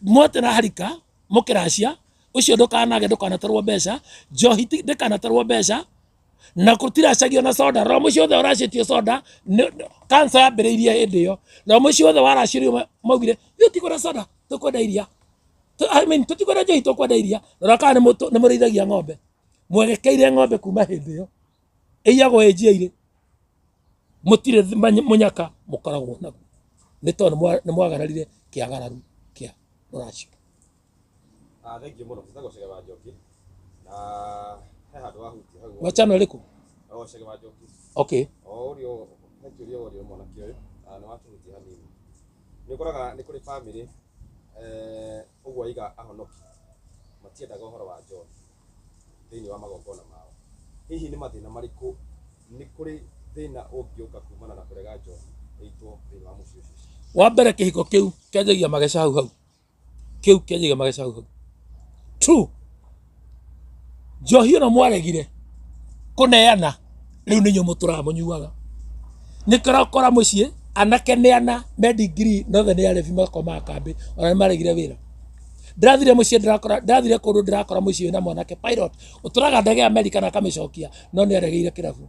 mwote na harika mũkĩracia, ũcio ndũkanage, ndũkanatarwo mbeca, njohi ndĩkanatarwo mbeca, na gũtiracagio na soda. Rora mũciĩ wothe ũracĩtio soda, cancer yambĩrĩirie hĩndĩ ĩyo. Rora mũciĩ wothe waracirio maugire, ithuĩ tũtikwenda soda, tũkwenda iria. I mean, tũtikwenda njohi, tũkwenda iria. Rora kana nĩ mũrĩithagia ng'ombe, mwegekeire ng'ombe kuma hĩndĩ ĩyo, ĩiyagwo ĩ njiairĩ, mũtirĩ mũnyaka mũkoragwo naguo, nĩ tondũ nĩ mwagararire kĩagararu kĩa rũracio. Ah, thank you mũno. Njĩtagwo Chege wa Njoki. Na he handũ wahutia hau. Wa channel ĩrĩkũ? O Chege wa Njoki. Okay. O ũrio, he kĩũria worio mwanake ũyũ, na nĩ wakĩhutia hanini. Nĩ ũkoraga nĩ kũrĩ family ũguo aiga ahonoki matiendaga ũhoro wa njohi thĩinĩ wa magongona mao. Hihi nĩ mathĩna marĩkũ, nĩ kũrĩ thĩna ũngĩũka kumana na kũrega njohi ĩitwo thĩinĩ wa mũciĩ ũcio? Wa mbere kĩhiko kĩu kĩanjagia mageca hau hau. Kĩu kĩanjagia mageca hau hau. True. Njohi ĩno mwaregire kũneana rĩu nĩ inyuĩ mũtũraga mũnyuaga. Nĩ kũrakora mũciĩ anake nĩ ana me degree na othe nĩ arebi makomaga kambĩ ona nĩ maregire wĩra. Ndĩrathire mũciĩ ndĩrakora, ndĩrathire kũndũ ndĩrakora mũciĩ wĩna mwanake pilot ũtũraga ndege Amerika na akamĩcokia no nĩ aregeire kĩrabu.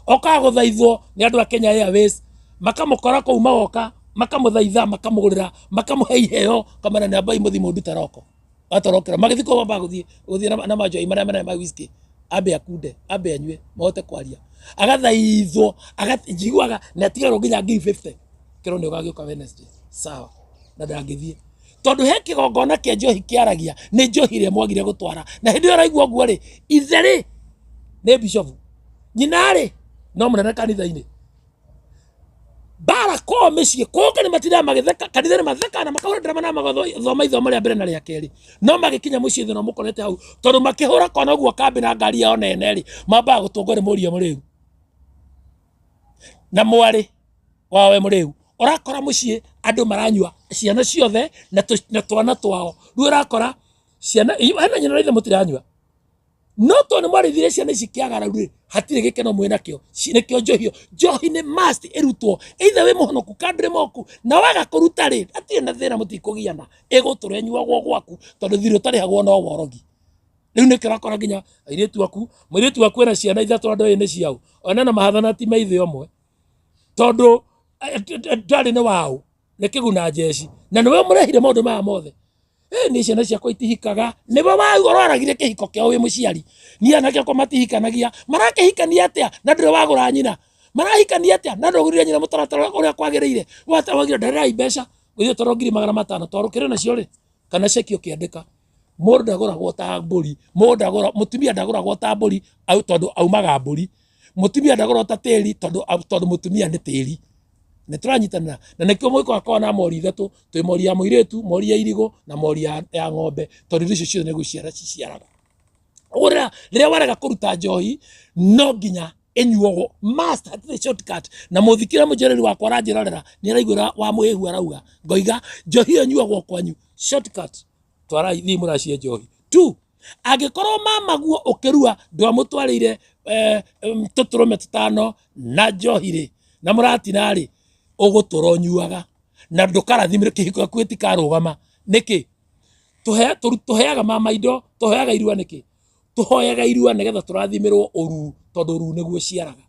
Okaga gũthaithwo nĩ andũ a Kenya Airways makamũkora kũu magoka makamũthaitha makamũgũrĩra makamũhe iheo kamera nĩ ambai mũthiĩ mũndute roko watorokera magĩthiĩ kũu mambaga gũthiĩ gũthiĩ na manjohi marĩa manene ma whisky ambe akunde ambe anyue mahote kwaria agathaithwo njiguaga nĩ atigagwo nginya ngiri 50 kĩro nĩ ũgagĩũka Wednesday sawa na ndangĩthiĩ tondũ he kĩgongona kĩa njohi kĩaragia nĩ njohi ĩrĩa mwagire gũtwara na hĩndĩ ĩyo araigua ũguo rĩ ithe rĩ nĩ bishofu nyina rĩ no mũnene kanitha-inĩ mbara kwao mĩciĩ kũngĩ nĩ matindaga magĩtheka kanitha nĩ mathekaga na makahũra ndarama na magathoma ithomo rĩa mbere na rĩa kerĩ no magĩkinya mũciĩ thĩna mũkorete hau tondũ makĩhũra kona ũguo kambĩ na ngari yao nene rĩ mambaga gũtũngwo nĩ mũriũ mũrĩu na mwarĩ wao we mũrĩu ũrakora mũciĩ andũ maranyua ciana ciothe na twana twao rĩu ũrakora ciana hena nyina na ithe mũtiranyua No tondũ nĩ mwarĩithire ciana ici kĩagararu rĩ, hatirĩ gĩkeno mwĩ nakĩo. Nĩkĩo njohi ĩyo, njohi nĩ must ĩrutwo. Either wĩ mũhonoku kana ndũrĩ mũhonoku, na waga kũruta rĩ, hatirĩ na thĩna mũtikũgiana, ĩgũtũra ĩnyuagwo gwaku tondũ thirĩ ũtarĩhagwo no wa ũrogi. Rĩu nĩkĩo ũrakora nginya airĩtu aku, mũirĩtu waku ena ciana ithatũ na ndũĩ nĩ ciaũ, ona ena mahatha na ti maithe ũmwe, tondũ ndarĩ nĩ waũ. Nĩ kĩguna njeci na nĩwe mũrehire maũndũ maya mothe. Ĩ niĩ ciana ciakwa itihikaga, nĩwe ũroragire kĩhiko kĩao wĩ mũciari. Niĩ anake akwa matihikanagia, marakĩhikania atĩa na ndũrĩ wagũra nyina? Marahikania atĩa na ndũgũrire nyina mũtaratara ũrĩa kwagĩrĩire? Waugire ndererai mbeca, gũthiĩ ũtwarwo 500,000 twarwo ũkĩrĩ nacio rĩ, kana ceki ũkĩandĩka. Mũndũ ndagũragwo ta mbũri, mũndũ ndagũragwo, mũtumia ndagũragwo ta mbũri tondũ aumaga mbũri. Mũtumia ndagũragwo ta tĩri tondũ mũtumia nĩ tĩri. Nĩ tũranyitanĩra na nĩkĩo mũgĩkũyũ akoragwo na mori ithatũ, twĩ mori ya mũirĩtu, mori ya irigũ na mori ya ng'ombe tondũ indo icio ciothe nĩ gũciara ciciaraga. Ũguo rĩrĩa warega kũruta njohi no nginya ĩnyuagwo must, hatirĩ shortcut. Na mũthikĩrĩria mũnjĩrĩri wakwa aranjĩrorera nĩ araiguĩra wa mũhĩhu arauga, ngoiga njohi ĩyo ĩnyuagwo kwanyu shortcut, twarai thiĩ mũracie njohi. Two, angĩkorwo mama guo ũkĩrua ndwamũtwarĩire tũtũrũme tũtano na njohi rĩ, na mũratina rĩ, ũgũtũra ũnyuaga na ndũkarathimĩrwo, kĩhiko gĩaku gĩtikarũgama. Nĩkĩ? Tũheaga mama indo, tũheaga irua nĩkĩ? Tũhoyaga irua nĩgetha tũrathimĩrwo ũruu, tondũ ũruu nĩguo ũciaraga.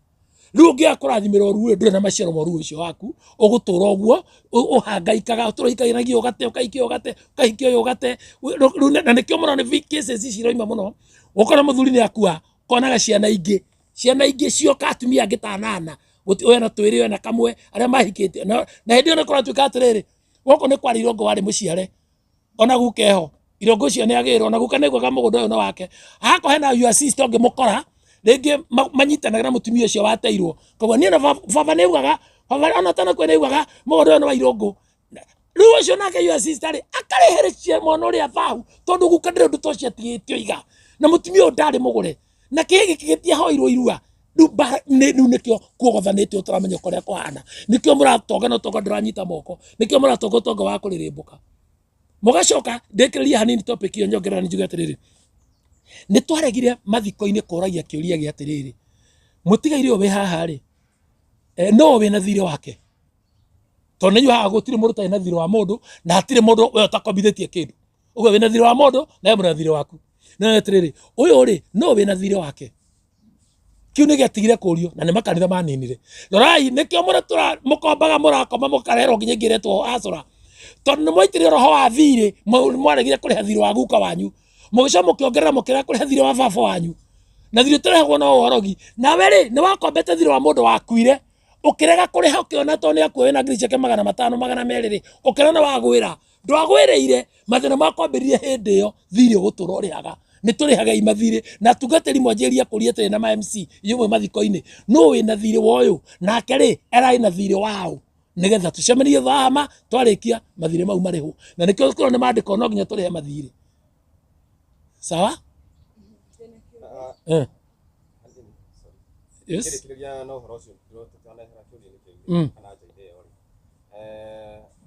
Rĩu ũngĩaga kũrathimĩrwo ũruu rĩ, ndũrĩ na maciaro ma ũruu ũcio waku, ũgũtũra ũguo ũhangaikaga, ũtũra ũhikanagia ũgate, ũkahikia ũgate, ũkahikia ũyũ ũgate. Rĩu na nĩkĩo mũno nĩ cases ici iroima mũno, ũkona mũthuri nĩ akua, ũkonaga ciana ingĩ, ciana ingĩ cioka atumia angĩ ta anana, ũyũ ena twĩrĩ, ũyũ ena kamwe, arĩa mahikĩtie. Na hĩndĩ ĩyo nĩ kũratuĩka atĩrĩrĩ, gũkũ nĩ kwarĩ irũngũ warĩ mũciare, ona guka eho, irũngũ ũcio nĩ agĩrwo, ona guka nĩ augaga mũgũnda ũyũ nĩ wake. Hakorwo hena your sister ũngĩmũkora, rĩngĩ manyitanagĩra na mũtumia ũcio wateirwo. Koguo niĩ ona baba nĩ augaga, baba ona atanakua nĩ augaga mũgũnda ũyũ nĩ wa irũngũ. Rĩu ũcio nake your sister rĩ, akareherecia mwana ũrĩa thahu, tondũ guka ndĩrĩ ũndũ ta ũcio atigĩte oiga, na mũtumia ũyũ ndarĩ mũgũre, na kĩĩ gĩkĩ gĩtiahoirwo irua. Rĩu mbara rĩu nĩkĩo kuogothanĩte ũtaramenya kũrĩa kũhana, nĩkĩo mũratonga na ũtonga ndũranyita moko, nĩkĩo mũratonga ũtonga wa kũrĩrĩmbũka. Mũgacoka ndĩkĩrĩrie hanini topic ĩyo, nyongerera njuge atĩrĩrĩ, nĩ twaregire mathiko-inĩ kũragia kĩũria gĩa atĩrĩrĩ, mũtigaire ũyũ wĩ haha rĩ, no wĩna thirĩ wake? Tondũ nĩ haha gũtirĩ mũndũ ũtarĩ na thirĩ wa mũndũ, na hatirĩ mũndũ we ũtakombithĩtie kĩndũ. Ũguo wĩna thirĩ wa mũndũ na we mũndũ na thirĩ waku. No atĩrĩrĩ, ũyũ rĩ, no wĩna thirĩ wake? Kiu nĩ gĩatigire kũrio na nĩ makanitha maninire. Rorai, nĩkĩo mũratũra mũkombaga, mũrakoma, mũkarerwo nginya ingĩ iretwo acũra, tondũ nĩ mwaitĩrĩrio roho wa thirĩ. Mwaregire kũrĩha thirĩ wa guka wanyu, mũgĩcoka mũkĩongerera mũkĩrega kũrĩha thirĩ wa baba wanyu, na thirĩ ũtarehagwo no ũhorogi. Nawe rĩ, nĩ wakombete thirĩ wa mũndũ wakuire, ũkĩrega kũrĩha, ũkĩona tondũ nĩ akua wĩna ngiri ciake 500 200 rĩ, ũkĩona nĩ wagwĩra. Ndwagwĩrĩire, mathĩna makwambĩrĩria hĩndĩ ĩyo. Thirĩ ũgũtũra ũrĩhaga, nĩ tũrĩhaga mathirĩ na atungatĩri mwanjĩrĩria kũria atĩrĩ na ma MC inyuĩ mwĩ mathiko-inĩ, nũ wĩna thirĩ wa ũyũ, nake rĩ ararĩ na thirĩ waũ, nĩgetha tũcemanie thama twarĩkia mathirĩ mau marĩhwo. Na nĩkĩo kũrwo nĩ maandĩko, no nginya tũrĩhe mathirĩ. Sawa. Yes. Ngĩrĩkĩrĩria na ũhoro ũcio tũtanehera kĩũria-inĩ kĩu kana nja-inĩ ĩyo rĩ,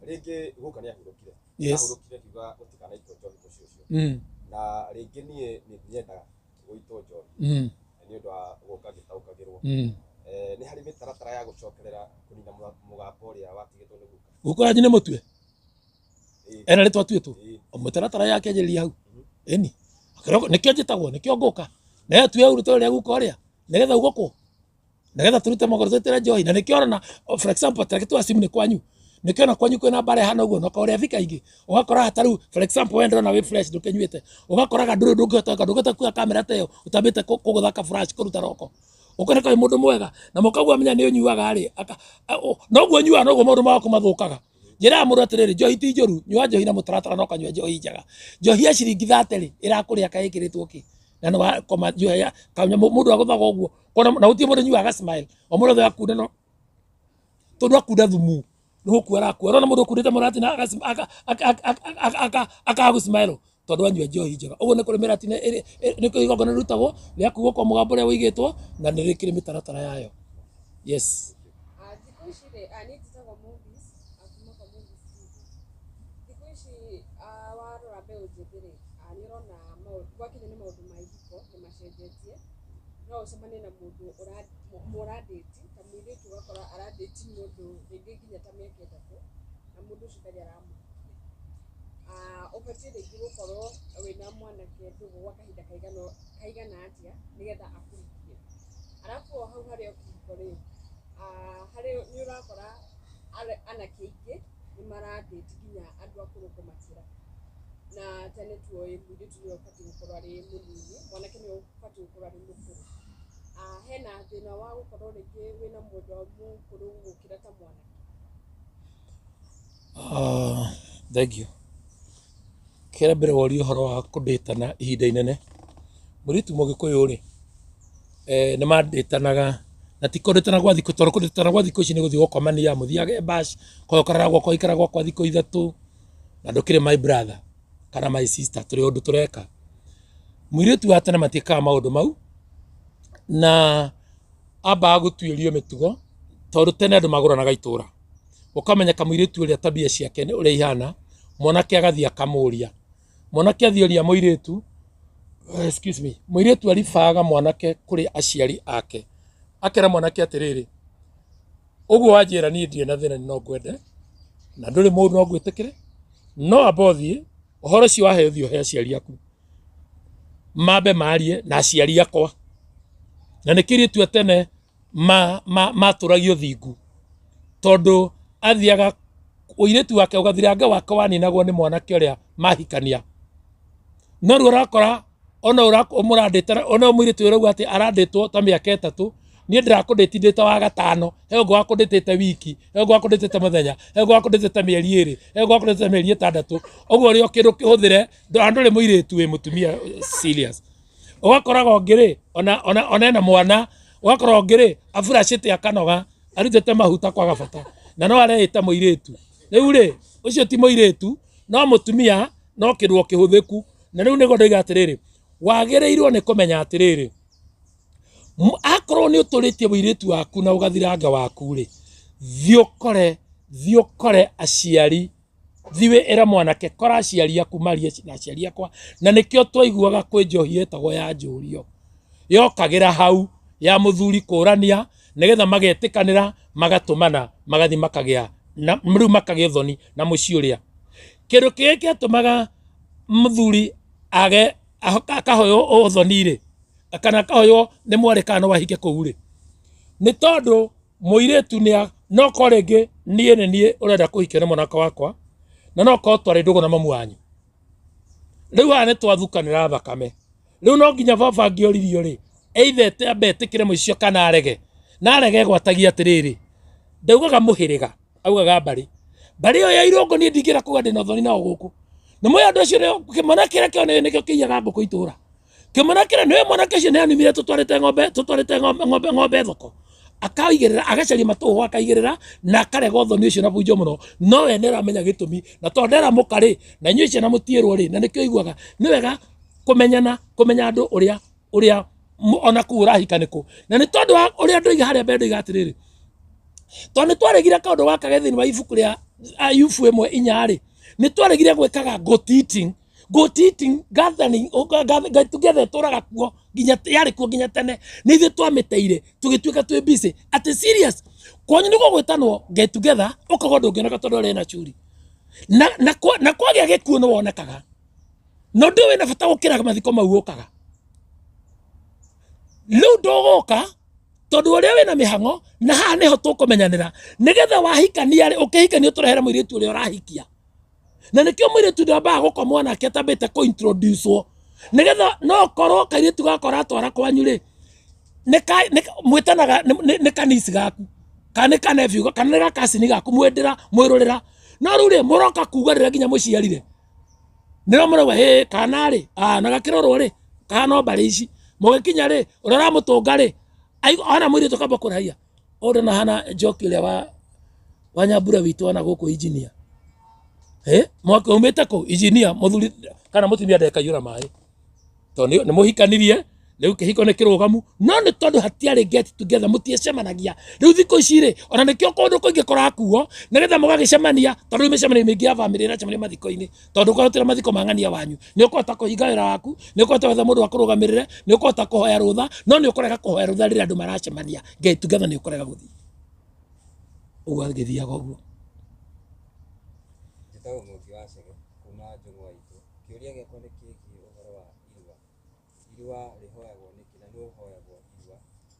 rĩngĩ guka nĩ ahurũkire. Ahurũkire akiuga gũtikanaitwo njohi mũciĩ ũcio. Na rĩngĩ niĩ nĩ nyendaga gũitwo njohi nĩ ũndũ wa gũka ngĩtaũkagĩrwo. Nĩ harĩ mĩtaratara ya gũcokerera kũnina mũgambo ũrĩa watigĩtwo nĩ guka? Guka wanyu nĩ mũtue? Ena rĩtwa atuĩtwo? Mũtaratara yake anjĩrĩria hau. Ĩni nĩkĩo njĩtagwo, nĩkĩo ngũka nayo atue hau rĩtwa rĩa guka ũrĩa, nĩgetha ugũkwo, nĩgetha tũrute magũrũ twĩtĩre njohi. Na nĩkĩo ũrona, for example, tareke tuwa simu nĩ kwanyu, nĩkĩo ona kwanyu kwĩna mbara ĩhana ũguo, na ũrĩa bika ingĩ ũgakora ta rĩu, for example, we ndĩrona wĩ fresh, ndũkĩnyuĩte, ũgakoraga ndũrĩ ndũngĩhota gwĩka, ndũngĩhota kuoya kamera ta ĩyo ũtambĩte kũgũtha ka flash kũruta roko, ũkoneka wĩ mũndũ mwega, na mũkaigua menya nĩ ũnyuaga rĩ, noguo ũnyuaga noguo maũndũ maku mathũkaga. Njĩraga mũndũ atĩrĩrĩ, njohi ti njũru, nyua njohi na mũtaratara, no kanyua njohi njega. Njohi ya ciringi 30 rĩ, ĩrakũrĩa kaĩ ĩkĩrĩtwo kĩ? Na nĩ wakoma njohi ya kanyua mũndũ agũthaga ũguo, kona na gũtirĩ mũndũ ũnyuaga smile, o mũndũ othe akunda, no tondũ akunda thumu nĩ gũkua arakua. Ũrona mũndũ ũkundĩte mũratina akaga gũ smile tondũ anyua njohi njega. Ũguo nĩ kũrĩ mĩratina nĩ kũrĩ igongona rĩrutagwo rĩa kuugwo kwa mũgambo ũrĩa ũigĩtwo, na nĩ rĩkĩrĩ mĩtaratara yayo. Yes. Thikũ ici rĩ, niĩ njĩtagwo Movies, kuma kwa Movies TV. Thikũ ici warora mbeũ njĩthĩ rĩ, nĩ ũrona gwakinya nĩ maũndũ ma ihiko nĩ macenjetie. No ũcemanie na mũndũ mũradĩti, ta mũirĩtu ũgakora aradĩti mũndũ rĩngĩ nginya ta mĩaka 3, na mũndũ ũcio ndarĩ aramũhikia. Ũbatiĩ rĩngĩ gũkorwo wĩna mwanake ndũgũ gwa kahinda kaigana atĩa nĩgetha akũhikie? Arabu o hau harĩ o kĩhiko rĩ, harĩ nĩ ũrakora anake aingĩ nĩ maradĩti nginya andũ akũrũ kũmakĩra. Na tene tuoĩ mũirĩtu nĩwe ũbatiĩ gũkorwo arĩ mũnini, mwanake nĩwe ũbatiĩ gũkorwo arĩ mũkũrũ. Hena thĩna wa gũkorwo rĩngĩ wĩna mwendwa mũkũrũ gũgũkĩra ta mwanake? Thank you. Kĩrĩa mbere woria ũhoro wa kũndĩtana ihinda inene, mũirĩtu mũgĩkũyũ rĩ, nĩ mandĩtanaga, na ti kũndĩtana gwa thikũ, tondũ kũndĩtana gwa thikũ ici nĩ gũthiĩ gũkomania, mũthiage bash, koguo ũkarara gwakwa, ũgaikara gwakwa thikũ 3, na ndũkĩrĩ my brother kana my sister, tũrĩ ũndũ tũreka. Mũirĩtu wa tene matiĩkaga maũndũ mau, na ambaga gũtuĩrio mĩtugo, tondũ tene andũ magũranaga itũra, ũkamenya kamũirĩtu ũrĩa tabia ciake nĩ ũrĩa ihana, mwanake agathiĩ akamũria. Mwanake athiĩ oria mũirĩtu, excuse me, mũirĩtu aribaga mwanake kũrĩ aciari ake, akera mwanake atĩrĩrĩ, ũguo wanjĩra niĩ ndirĩ na thĩna, no ngwende na ndũrĩ mũru, no ngwĩtĩkĩre, no amba ũthiĩ ũhoro ũcio waheo, ũthiĩ ũhe aciari aku mambe marie na aciari akwa. Na nĩkĩo airĩtu a tene matũragio thingu, tondũ athiaga ũirĩtu wake ũgathirange wake waninagwo nĩ mwanake ũrĩa mahikania. No rĩu ũrakora ona mũrandĩte, ona mũirĩtu ũrauga atĩ arandĩtwo ta mĩaka 3, niĩ ndĩrakũndĩti ndĩ ta wa gatano, he ũngĩ wakũndĩtĩte wiki, he ũngĩ wakũndĩtĩte mũthenya, he ũngĩ wakũndĩtĩte mĩeri 2, he ũngĩ wakũndĩtĩte mĩeri 6. Ũguo ũrĩ o kĩndũ kĩhũthĩre, ndũrĩ mũirĩtu wĩ mũtumia serious. Ũgakoraga ũngĩ rĩ, ona ena mwana, ũgakora ũngĩ rĩ, aburacĩte akanoga, arutĩte mahuta kwaga bata, na no areĩta mũirĩtu. Rĩu rĩ, Ũcio ti mũirĩtu, no mũtumia, no kĩrũo kĩhũthĩku. Na rĩu nĩguo ndoiga atĩrĩrĩ, wagĩrĩirwo nĩ kũmenya atĩrĩrĩ, akorwo nĩ ũtũrĩtie mũirĩtu waku na ũgathiranga waku rĩ, thiĩ ũkore, thiĩ ũkore aciari, thiĩ ĩra mwanake, kora aciari aku marie na aciari akwa. Na nĩkĩo twaiguaga kwĩ njohi yetagwo ya njũrio, yokagĩra hau ya mũthuri kũrania, nĩgetha magetĩkanĩra, magatũmana, magathiĩ makagĩa na rĩu makagĩa ũthoni na mũciĩ ũrĩa. Kĩndũ kĩrĩa kĩatũmaga mũthuri age akahoywo ũthoni rĩ, kana akahoywo nĩ mwarĩ kana no ahike kũu rĩ, nĩ tondũ mũirĩtu nĩ no korwo rĩngĩ niĩ nĩ niĩ ũrenda kũhikio nĩ mwanake wakwa, na no korwo twarĩ ndũgũ na mamu wanyu, rĩu haha nĩ twathukanĩra thakame. Rĩu no nginya baba angĩoririo rĩ, either ambe etĩkĩre mũico kana arege, na arege egwatagia atĩrĩrĩ, ndaugaga mũhĩrĩga, augaga mbarĩ, mbarĩ ĩyo ya irũngũ niĩ ndingĩra kuga ndĩna ũthoni nao gũkũ. Nĩ mũĩ andũ acio nĩo kĩmwana kĩrĩa kĩo nĩkĩo kĩiyaga ngũkũ itũra, kĩmwana kĩrĩa nĩwe mwanake ũcio nĩ anumire tũtwarĩte ng'ombe, tũtwarĩte ng'ombe, ng'ombe, ng'ombe thoko, akaigĩrĩra, agacaria matũhũ akaigĩrĩra, na akarega ũthoni ũcio na bunjo mũno, no we nĩ aramenya gĩtũmi, na tondũ ndera mũka rĩ, na inyuĩ ciana mũtiĩrwo rĩ, na nĩkĩo iguaga nĩ wega kũmenyana, kũmenya andũ ũrĩa, ũrĩa ona kũu ũrahika nĩkũ. Na nĩ tondũ wa ũrĩa ndoiga harĩa mbere, ndoiga atĩrĩrĩ, tondũ nĩ twaregire kaũndũ gaka ge thĩinĩ wa ibuku rĩa Ayubu 1:4 rĩ, nĩ twaregire gwĩkaga goat eating, goat eating gathering, get together ĩtũraga kuo nginya, yarĩ kuo nginya tene, nĩ ithuĩ twamĩteire tũgĩtuĩka twĩ busy atĩ serious kwanyu nĩ gũgwĩtanwo get together, ũkauga ndũngĩoneka tondũ ũrĩ na curi, na kwagĩa gĩkuũ nĩ wonekaga, na ũndũ ũyũ wĩna bata gũkĩra mathiko mau ũkaga. Rĩu ndũgũka tondũ ũrĩa wĩna mĩhang'o, na haha nĩho tũkũmenyanĩra, nĩgetha wahikania rĩ, ũkĩhikania ũtũrehere mũirĩtu ũrĩa ũrahikia. Na nĩkĩo mũirĩtu ndambaga gũkomwo nake atambĩte kũ introduce-wo, nĩgetha no korwo kairĩtu gaka ũratwara kwanyu rĩ, mwĩtanaga nĩ kanisi gaku, kana nĩ kanephew, kana nĩ gakacini gaku, mwendĩra mwĩrũrĩra. No rĩu rĩ, mũroka kuga rĩrĩa nginya mũciarire, nĩrĩo mũrauga hĩ kana rĩ, na gakĩrorwo rĩ, kahana o mbarĩ ici. Mũgĩkinya rĩ, ũrĩa ũramũtũnga rĩ, ona mũirĩtu akamba kũraiya, ũyũ ndana hana njoki ũrĩa wa Nyambura witũ ona gũkũ engineer. Mwaka umĩte kũ engineer, mũthuri kana mũtumia ndekaiyũra maĩ, tondũ nĩ mũhikanirie, rĩu kĩhiko nĩ kĩrũgamu, no nĩ tondũ hatiarĩ get together, mũtiecemanagia. Rĩu thikũ ici rĩ, ona nĩkĩo kũndũ kũingĩ kũrakuo, nĩgetha mũgagĩcemania, tondũ rĩu mĩcemanio mĩingĩ ya bamĩrĩ ĩracemanio mathiko-inĩ, tondũ ũkorwo mathiko ma ng'ania wanyu, nĩ ũkũhota kũhinga wĩra waku, nĩ ũkũhota gwetha mũndũ wa kũrũgamĩrĩre, nĩ ũkũhota kũhoya rũtha, no nĩ ũkũrega kũhoya rũtha rĩrĩa andũ maracemania get together, nĩ ũkũrega gũthiĩ. Ũguo agĩthiaga ũguo. Njĩtagwo Mũũki wa Chege kuma Njũng'wa itũ. Kĩũria gĩakwa nĩ kĩgiĩ ũhoro wa irua. Irua rĩhoyagwo nĩkĩ na nũ ũhoyagwo irua?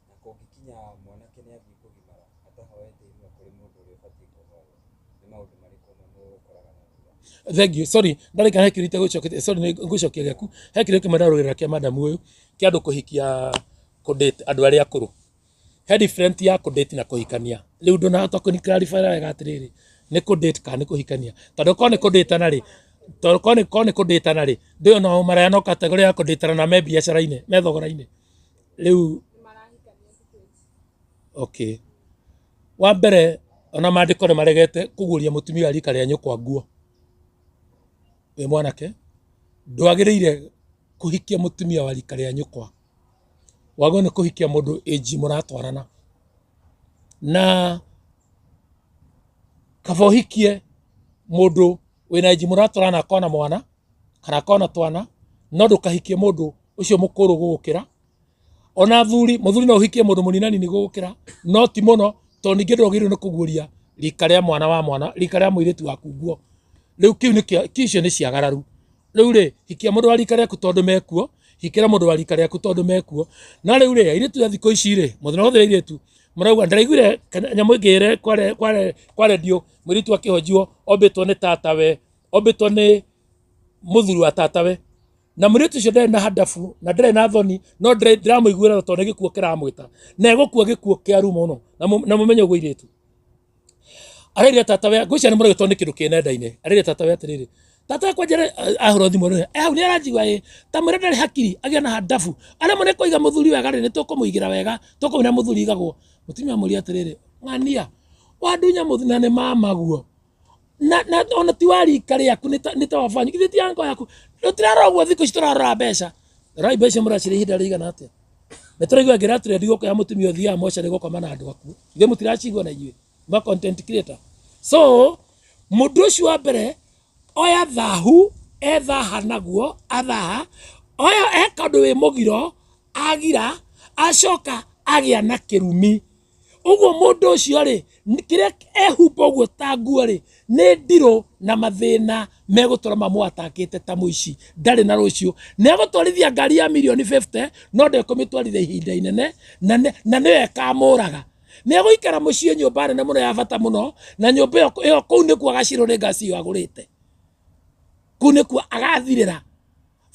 Na kũngĩkinya mwanake nĩ athiĩ kũgimara atahoete irua kũrĩ mũndũ ũrĩa ũbatiĩ kũhoywo, nĩ maũndũ marĩkũ mamũkoraga na thutha? Thank you. Sorry, ndarĩka he kĩũria itegũcoketie. Sorry, nĩ ngũcokia gĩaku. He kĩũria kĩmwe ndarũgĩrĩra kĩa madamu ũyũ, kĩa andũ kũhikia kũ-date andũ arĩa akũrũ. He different ya kũ-date na kũhikania. Rĩu ndũnahota kũ clarify wega atĩrĩrĩ, nĩ kũ-date kana nĩ kũhikania. Tondũ korwo nĩ kũ-date-ana rĩ, tondũ korwo nĩ kũ-date-ana rĩ, ndĩo no maraya no category ya kũ-date-ana na me biacara-inĩ, me thogora-inĩ. Rĩu okay. Wa mbere ona maandĩko nĩ maregete kũguũria mũtumia wa rika rĩa nyũkwa nguo. Wĩ mwanake ndwagĩrĩire kũhikia mũtumia wa rika rĩa nyũkwa, wagĩrĩirwo nĩ kũhikia mũndũ age mũratwarana. Na kaba ũhikie mũndũ wĩna age mũratwarana akorwo na mwana kana akorwo na twana, no ndũkahikie mũndũ ũcio mũkũrũ gũgũkĩra. Ona athuri, mũthuri no ũhikie mũndũ mũninanini gũgũkĩra, no ti mũno, tondũ ningĩ ndwagĩrĩirwo nĩ kũguũria rika rĩa mwana wa mwana, rika rĩa mũirĩtu waku nguo. Rĩu kĩu nĩkĩo, icio nĩ ciagararu. Rĩu rĩ, hikia mũndũ wa rika rĩaku tondũ mekuo, hikĩra mũndũ wa rika rĩaku tondũ mekuo. Na rĩu rĩ, airĩtu a thikũ ici rĩ, mũthenya wothe airĩtu mũrauga, ndĩraiguire nyamũ ĩngĩ ĩre kwa redio, mũirĩtu akĩhonjio ombĩtwo nĩ tatawe, ombĩtwo nĩ mũthuri wa tatawe. Na mũirĩtu ũcio ndarĩ na handabu na ndarĩ na thoni, no ndĩramũiguĩra tondũ nĩ gĩkuũ kĩramwĩta, na egũkua gĩkuũ kĩa rumo mũno. Na mũmenye ũguo airĩtu. Arerire tatawe, ngwĩciria nĩ mũragĩtwo nĩ kĩndũ kĩ nenda-inĩ. Arerire tatawe atĩrĩrĩ, tatawe kwanja ahũra thimũ rĩ, hau nĩ aranjigua ĩ, ta mwĩre ndarĩ hakiri, agĩe na handabu. Aremwo nĩ kũiga mũthuri wega rĩ, nĩ tũkũmũigĩra wega, tũkũmwĩra mũthuri igagwo. Mũtumia amũria atĩrĩrĩ, ng'ania, wandunya mũthuri na nĩ mamaguo. Na, na ona ti wa rika rĩaku nĩ ta- nĩ ta wa banyu githĩ ti anko yaku tũtirarora ũguo thikũ ici tũrarora mbeca rorai mbeca mũracirĩa ihinda rĩigana atĩa nĩ tũraigua ngĩra trend gũkũ ya mũtumia ũthiaga mocarĩ gũkoma na andũ akuũ ithuĩ mũtiracigua na inyuĩ ma content creator so mũndũ ũcio wa mbere oya thahu ethaha naguo athaha oya eka ũndũ wĩ mũgiro agira acoka agĩa na kĩrumi ũguo mũndũ ũcio rĩ kĩrĩa ehumba ũguo ta nguo rĩ nĩ ndirũ na mathĩna megũtũra mamũatakĩte ta mũici ndarĩ na rũciũ nĩ egũtwarithia ngari ya mirioni 50 no ndekũmĩtwarithia ihinda inene na nĩ- na nĩyo ĩkamũraga nĩ egũikara mũciĩ nyũmba nene mũno ya bata mũno na nyũmba ĩyo ĩyo kũu nĩkuo agacirwo nĩ ngasi ĩyo agũrĩte kũu nĩkuo agathirĩra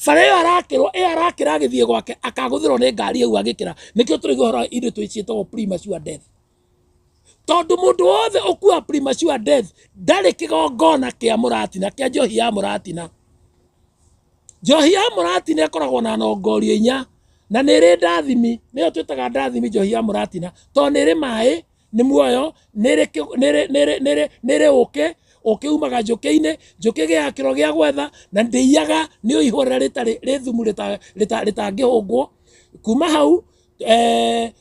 bara ĩyo arakĩrwo ĩyo arakĩra agĩthiĩ gwake akagũthĩrwo nĩ ngari ĩu agĩkĩra nĩkĩo tũraigua ũhoro wa indo ciĩtagwo premature death tondũ mũndũ wothe ũkua premature death ndarĩ kĩgongona kĩa mũratina kĩa njohi ya mũratina njohi ya mũratina ĩkoragwo na nongorio inya na nĩ ĩrĩ ndathimi nĩyo twĩtaga ndathimi njohi ya mũratina tondũ nĩ ĩrĩ maĩ nĩ muoyo nĩ ĩrĩ kĩ- nĩ ĩrĩ- nĩ ĩrĩ- nĩ ĩrĩ- nĩ ĩrĩ ũkĩ ũkĩ umaga njũkĩ-inĩ njũkĩ ĩgĩaga kĩro gĩa gwetha na ndĩiyaga nĩ ihũa rĩrĩa rĩtarĩ rĩ thumu rĩta- rĩta- rĩtangĩhũngwo kuma hau eh,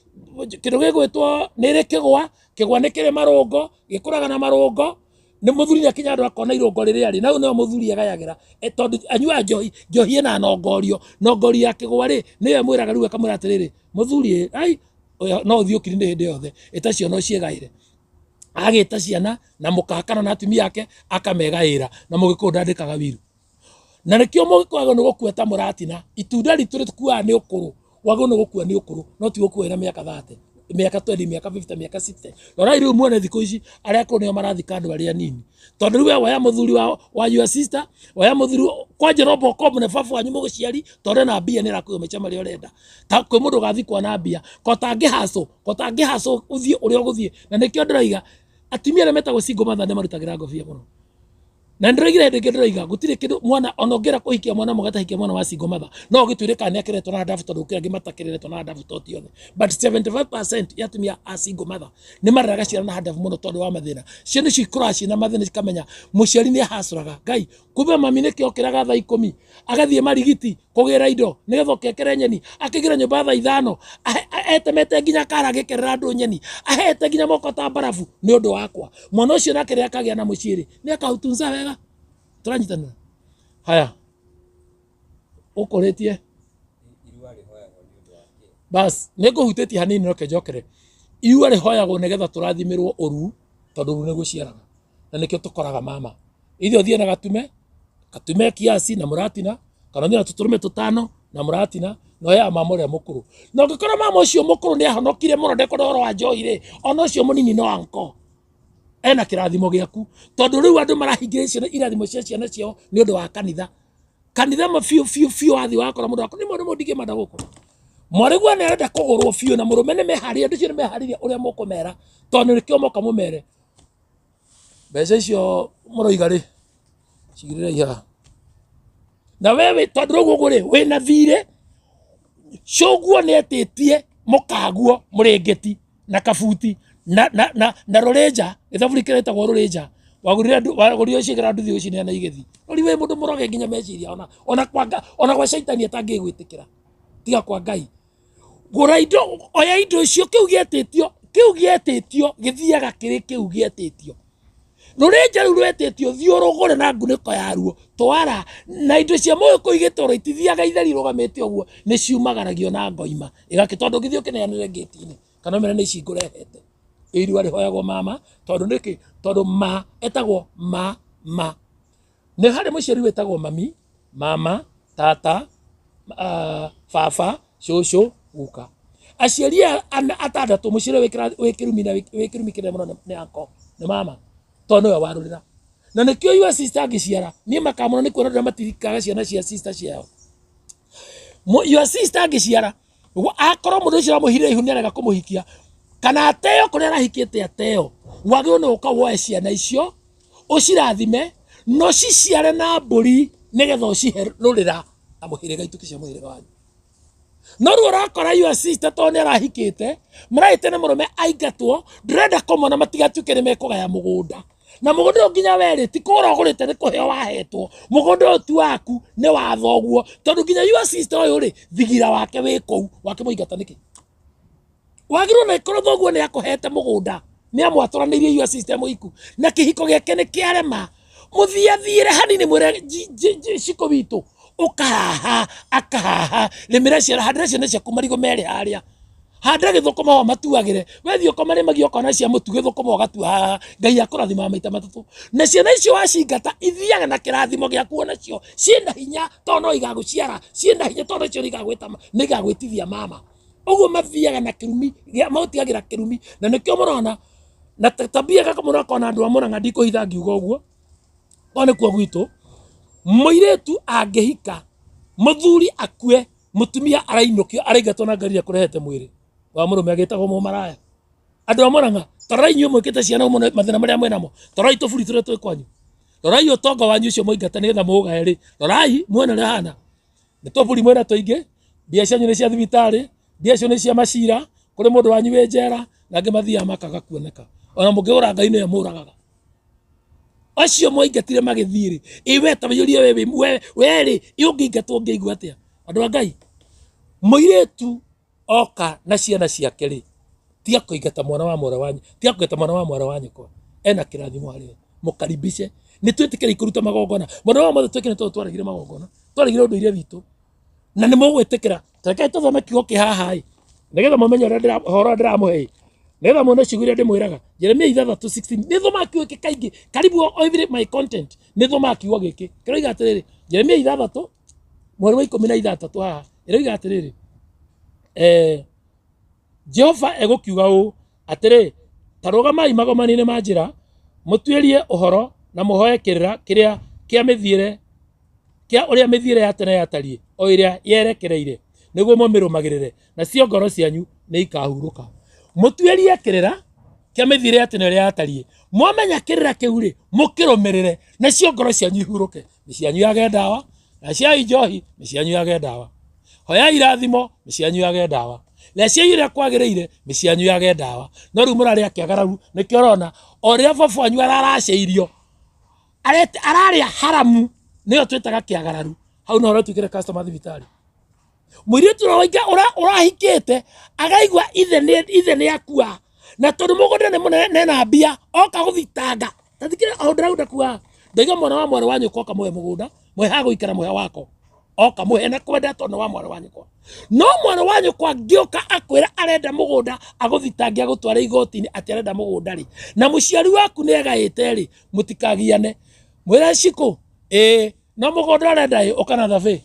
kĩndũ gĩgwĩtwo nĩ ĩrĩ kĩgwa kĩgwa nĩ kĩrĩ marũngo gĩkũraga na marũngo nĩ mũthuri nĩ akinya andũ akona irũngo rĩrĩa rĩ na rĩu nĩyo mũthuri agayagĩra e, tondũ anyuaga njohi njohi ĩna nongorio nongorio ya kĩgwa rĩ nĩyo ĩmwĩraga rĩu ĩkamwĩra atĩrĩrĩ mũthuri ĩ, ai ũyũ no ũthiĩ ũkiri-inĩ hĩndĩ yothe ĩta ciana ũciĩgaĩre agĩta ciana na mũkahakana na atumia ake akamegaĩra na mũgĩkũyũ ndandĩkaga wiru na nĩkĩo mũgĩkũyũ agĩrĩirwo nĩ gũkua ta mũratina itunda ritũ rĩkuaga nĩ ũkũrũ wagĩrĩirwo nĩ gũkua nĩ ũkũrũ no ti gũkua wĩna mĩaka 30 mĩaka 20 mĩaka 50 mĩaka 60 rorai rĩu muone thikũ ici arĩa akũrũ nĩo marathika andũ arĩa anini tondũ rĩu we woya mũthuri wa, wa your sister woya mũthuri kwanja romba ũkombo nĩ baba wanyu mũgũciari tondũ ena mbia nĩ arakũhe maica marĩa ũrenda ta kwĩ mũndũ ũgathikwo na mbia ko tangĩhacũ ko tangĩhacũ ũthiĩ ũrĩa ũgũthiĩ na nĩkĩo ndĩroiga atumia arĩa metagwo single mother nĩ marutagĩra ngobia mũno na ndĩroigire hĩndĩ ĩngĩ ndĩroiga gũtirĩ kĩndũ mwana ona ũngĩenda kũhikia mwana mũgatahikia mwana wa single mother no ũgĩtuĩre kana nĩakeretwo na ndabu tondũ gũkĩra angĩ matakĩreretwo na ndabu to ti othe but 75% ya atumia a single mother nĩ mareraga ciana na handabu mũno tondũ wa mathĩna ciana icio ikũraga ciĩna mathĩna cikamenya mũciari nĩ ahacũraga ngai kumbe mami nĩkĩo okĩraga thaa ikũmi agathiĩ marigiti kũgĩra indo nĩgetha ũkekere nyeni akĩingĩra nyũmba thaa ithano ahe- a- etemete nginya kara agĩkerera andũ nyeni ahete nginya moko ta mbarabu nĩ ũndũ wakwa mwana ũcio nake rĩrĩa akagĩa na mũciĩ rĩ nĩ akautunza wega tũranyitanĩra haya ũkũrĩtie Irua rĩhoyagwo nĩ ũndũ wa kĩ? bas nĩ ngũhutĩtie hanini reke njokere irua rĩhoyagwo nĩgetha tũrathimĩrwo ũru tondũ ũru nĩ gũciaraga na nĩkĩo tũkoraga mama ithe ũthiĩ na gatume gatume kiasi na mũratina kana ũthiĩ na tũtũrũme tũtano na mũratina na ũheaga mama ũrĩa mũkũrũ na ũngĩkora mama ũcio mũkũrũ nĩ ahonokire mũno ndekwenda ũhoro wa njohi rĩ ona ũcio mũnini no anko ena kĩrathimo gĩaku tondũ rĩu andũ marahingĩrĩria ciana irathimo cia ciana ciao nĩ ũndũ wa kanitha kanitha ma biũ biũ biũ wathiĩ wakora mũndũ wakora nĩ mũndũ mũndingĩmanda gũkũ mwarĩguo nĩ arenda kũgũrwo biũ na mũrũme nĩ meharĩria andũ acio nĩ meharĩria ũrĩa mũkũmera tondũ nĩkĩo moka mũmere mbeca icio mũroiga rĩ cigĩrĩrai haha na wewe tondũ rĩu ũguo rĩ wĩna thirĩ cũguo nĩ etĩtie mũkaguo mũrĩngĩti na kabuti na na na na rũrĩnja gĩthaburi kĩretagwo rũrĩnja wagũrire ndu- wagũrire ũciĩkĩra nduthi ũcineana igĩthi rĩu wĩ mũndũ mũroge nginya meciria ona ona kwa Nga- ona gwa caitani atangĩgwĩtĩkĩra tiga kwa ngai gũra indo oya indo icio kĩu gĩetĩtio kĩu gĩetĩtio gĩthiaga kĩrĩ kĩu gĩetĩtio rũrĩnja rũu rwetĩtio thiĩ ũrũgũre na ngunĩko yaruo twara na indo cia mũgĩkũyũ igĩtwarwo itithiaga itheri irũgamĩte ũguo nĩ ciumagaragio na ngoima ĩgakĩ tondũ ũngĩthiĩ ũkĩneanĩre ngĩti-inĩ kana ũmere nĩ ici ngũrehete irua rĩhoyagwo mama tondũ nĩkĩ tondũ ma etagwo ma ma nĩ harĩ mũciari wĩtagwo mami mama tata uh, baba cũcũ guka aciari aya ana- atandatũ mũciari ũyũ wĩ kĩra- wĩ kĩrumi na wĩ wĩ kĩrumi kĩnene mũno nĩ- nĩ anko nĩ mama tondũ nĩwe warũrĩra na nĩkĩo your sister angĩciara niĩ makaga mũno nĩ kuona ũrĩa matirikaga ciana cia sister ciao Mu- your sister angĩciara wa- akorwo mũndũ ũcio ũramũhirĩra ihu nĩarega kũmũhikia kana ateo kũrĩa arahikĩte ateo wagĩrĩirwo nĩ gũka woe ciana icio ũcirathime na ũciciare na mbũri nĩgetha ũcihe rũrĩra na mũhĩrĩga ituĩke cia mũhĩrĩga wanyu no rĩu ũrakora your sister tondũ nĩ arahikĩte marahĩte na mũrũme aingatwo ndũrenda kũmona matigatuĩke nĩ mekũgaya mũgũnda Na mũgũnda ũyũ nginya werĩ ti kũgũra ũgũrĩte, nĩ kũheo wahetwo. Mũgũnda ũyũ ti waku, nĩ wa thoguo, tondũ nginya your sister ũyũ rĩ, thigira wake wĩ kũu. Wakĩmũingata nĩkĩ? Wagĩrĩirwo na ĩkorwo thoguo nĩ akũhete mũgũnda, nĩ amwatũranĩirie your sister mũhiku, na kĩhiko gĩake nĩ kĩarema, mũthiathiĩre hanini, mwĩre cikũ witũ ũkahaha akahaha, rĩmĩra ciana, handĩra ciana ciaku marigũ merĩ harĩa, handa gĩthũkũma ho matuagĩre. We thiĩ ũkamarĩmagia ũkona cia mũtu, gĩthũkũma ũgatua haha, Ngai akũrathimaga maita matatũ. Na ciana icio wacingata ithiaga na kĩrathimo gĩaku, onacio ciĩna hinya tondũ no igagũciara, ciĩna hinya tondũ nacio nĩ igagwĩtithia mama. Ũguo mathiaga na kĩrumi, magũtigagĩra kĩrumi, na nĩkĩo mũrona na tabia gaka mũrakona andũ a Mũrang'a. Ndikũhitha ngiuga ũguo tondũ nĩkuo gwitũ. Mũirĩtu angĩhika, mũthuri akue, mũtumia arainũkio, araingatwo na ngari ĩrĩa kũrehete mwĩrĩ wa mũrũme, agĩtagwo mũmaraya. Andũ a Mũrang'a, tarorai inyuĩ mwĩkĩte ciana mũno mathĩna marĩa mwĩnamo. Tarorai tũburi tũrĩa twĩ kwanyu, rorai ũtonga wanyu ũcio mũingate nĩgetha mũũgae rĩ, rorai muone ũrĩa hana nĩ tũburi mwĩna tũingĩ. Mbia cianyu nĩ cia thibitarĩ, mbia icio nĩ cia macira, kũrĩ mũndũ wanyu wĩ njera, na angĩ mathiaga makaga kuoneka. Ona mũngĩgũra Ngai nĩwe mũragaga acio mwaingatire magĩthiĩ rĩ. Ĩ we ta wĩyũrie, we we rĩ, ĩ ũngĩingatwo ũngĩigua atĩa? Andũ a Ngai, mũirĩtu oka na ciana ciake rĩ, tiga kũingata mwana wa mwarĩ wa, tiga kũingata mwana wa mwarĩ wa nyũkwa, ena kĩrathimo harĩ we. Mũkaribishe. Nĩ twĩtĩkĩre kũruta magongona mwena wa mothe twĩkĩre, tondũ twaregire magongona, twaregire ũndũire witũ, na nĩ mũgwĩtĩkĩra. Rekei tũthome kiugo kĩ haha ĩ, nĩgetha mũmenye ũrĩa ũhoro ũrĩa ndĩramũhe ĩ, nĩgetha muone ciugo iria ndĩmwĩraga. Jeremia 6:16. Nĩ thomaga kiugo gĩkĩ kaingĩ, karibu every my content nĩ thomaga kiugo gĩkĩ. Kĩroiga atĩrĩrĩ, Jeremia 6 mweri wa 16 haha, ĩroiga atĩrĩrĩ, Jehova egũkiuga ũũ atĩrĩ, ta rũgamai magomano-inĩ ma njĩra, mũtuĩrie ũhoro na mũhoe kĩrĩra kĩrĩa kĩa mĩthiĩre kĩa ũrĩa mĩthiĩre ya tene yatariĩ, o ĩrĩa yerekereire, nĩguo mũmĩrũmagĩrĩre, nacio ngoro cianyu nĩ ikahurũka. Mũtuĩrie kĩrĩra kĩa mĩthiĩre ya tene ũrĩa yatariĩ, mwamenya kĩrĩra kĩu rĩ, mũkĩrũmĩrĩre, nacio ngoro cianyu ihurũke. Mĩciĩ yanyu yage ndawa, reciai njohi, mĩciĩ yanyu yage ndawa, hoyai irathimo, mĩciĩ yanyu yage ndawa, reciai ũrĩa kwagĩrĩire, mĩciĩ yanyu yage ndawa. No rĩu mũrarĩa kĩagararu, nĩkĩo ũrona o rĩrĩa baba wanyu araracĩirio, ararĩa haramu, nĩyo twĩtaga kĩagararu. Hau no ũratuĩkire customer thibitarĩ. Mũirĩtu ũrĩa wainga ũrahikĩte agaigua ithe nĩ akua, na tondũ mũgũnda nĩ mũnene nena mbia, oka gũthitanga. Ta thikĩrĩria o ndĩrauga kuga, ndaiga mwana wa mwarĩ wa nyũkwa oka mũhe mũgũnda, mũhe ha gũikara, mũhe wako, oka mũhe na kwenda tondũ nĩ wa mwarĩ wa nyũkwa. No mwarĩ wa nyũkwa angĩũka akwĩra arenda mũgũnda, agũthitange, agũtware igoti-inĩ atĩ arenda mũgũnda rĩ, na mũciari waku nĩ agaĩte rĩ, mũtikagiane. Mwĩre cikũ ĩĩ, no mũgũnda ũrenda ĩ, ũka na thabĩ,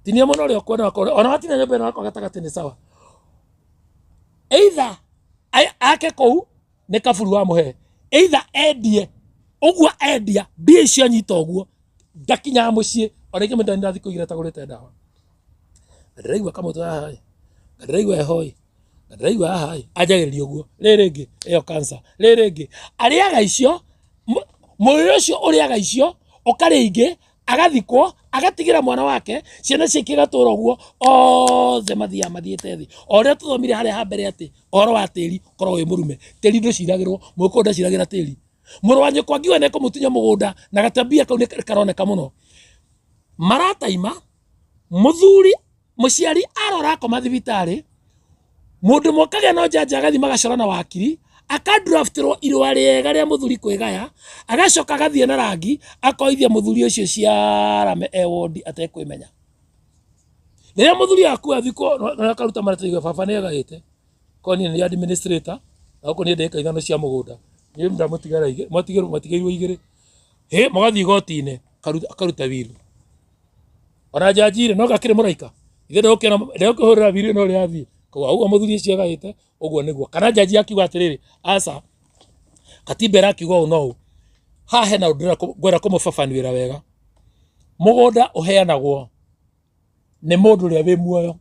tinia mũno ũrĩa ũkuona wakorwo, ona watinia nyũmba ĩno yakwa gatagatĩ nĩ sawa. Either ake kũu nĩ kaburu wamũhe, either endie ũguo, endia mbia icio anyita ũguo ndakinyaga mũciĩ. Ona ingĩ mũndũ ndathiĩ kũigira atagũrĩte ndawa, na ndĩraigua kamũtwe haha ĩ, na ndĩraigua heho ĩ, na ndĩraigua haha ĩ, anjagĩrĩria ũguo rĩrĩ rĩngĩ ĩyo cancer, rĩrĩ rĩngĩ arĩaga icio. Mũrĩre ũcio ũrĩaga icio ũkarĩa ingĩ, agathikwo, agatigĩra mwana wake, ciana ciake igatũra ũguo, othe mathiaga mathiĩte thĩ. O ũrĩa tũthomire harĩa ha mbere atĩ ũhoro wa tĩri ũkoragwo wĩ mũrume, tĩri ndũciragĩrwo, mũgĩkũyũ ndaciragĩra tĩri. Mũrũ wa nyũkwa ngiuga nĩ ekũmũtunya mũgũnda na gatabia kau nĩ karoneka mũno. Marataima mũthuri mũciari arora akoma thibitarĩ, mũndũ ũmwe akagĩa na ũjanja, agathiĩ magacora na wakiri, akadraftirwo irũa rĩega rĩa mũthuri kwĩgaya, agacoka agathiĩ na rangi akoithia mũthuri ũcio ciarame e wondi atekwĩmenya. Rĩrĩa mũthuri akua thikũ akaruta maratathi, baba nĩ agaĩte, korwo niĩ nĩ administrator na gũkũ niĩ ndĩka 5 cia mũgũnda, niĩ ndamũtigĩra igĩrĩ, mwatigĩrwo igĩrĩ, hĩ mũgathiĩ igoti-inĩ akaruta will. Ona njanji rĩ, no gakĩrĩ mũraika ithe ndegũkĩhũrĩra will ĩno ũrĩa athiĩ koguo ũguo mũthuri ũcio agaĩte ũguo nĩguo. Kana njanji akiuga atĩrĩrĩ, aca, katiba ĩrakiuga ũũ no ũũ. Haha hena ũndũ ngwenda kũmũbabanuĩra wega. Mũgũnda ũheanagwo nĩ mũndũ ũrĩa wĩ muoyo.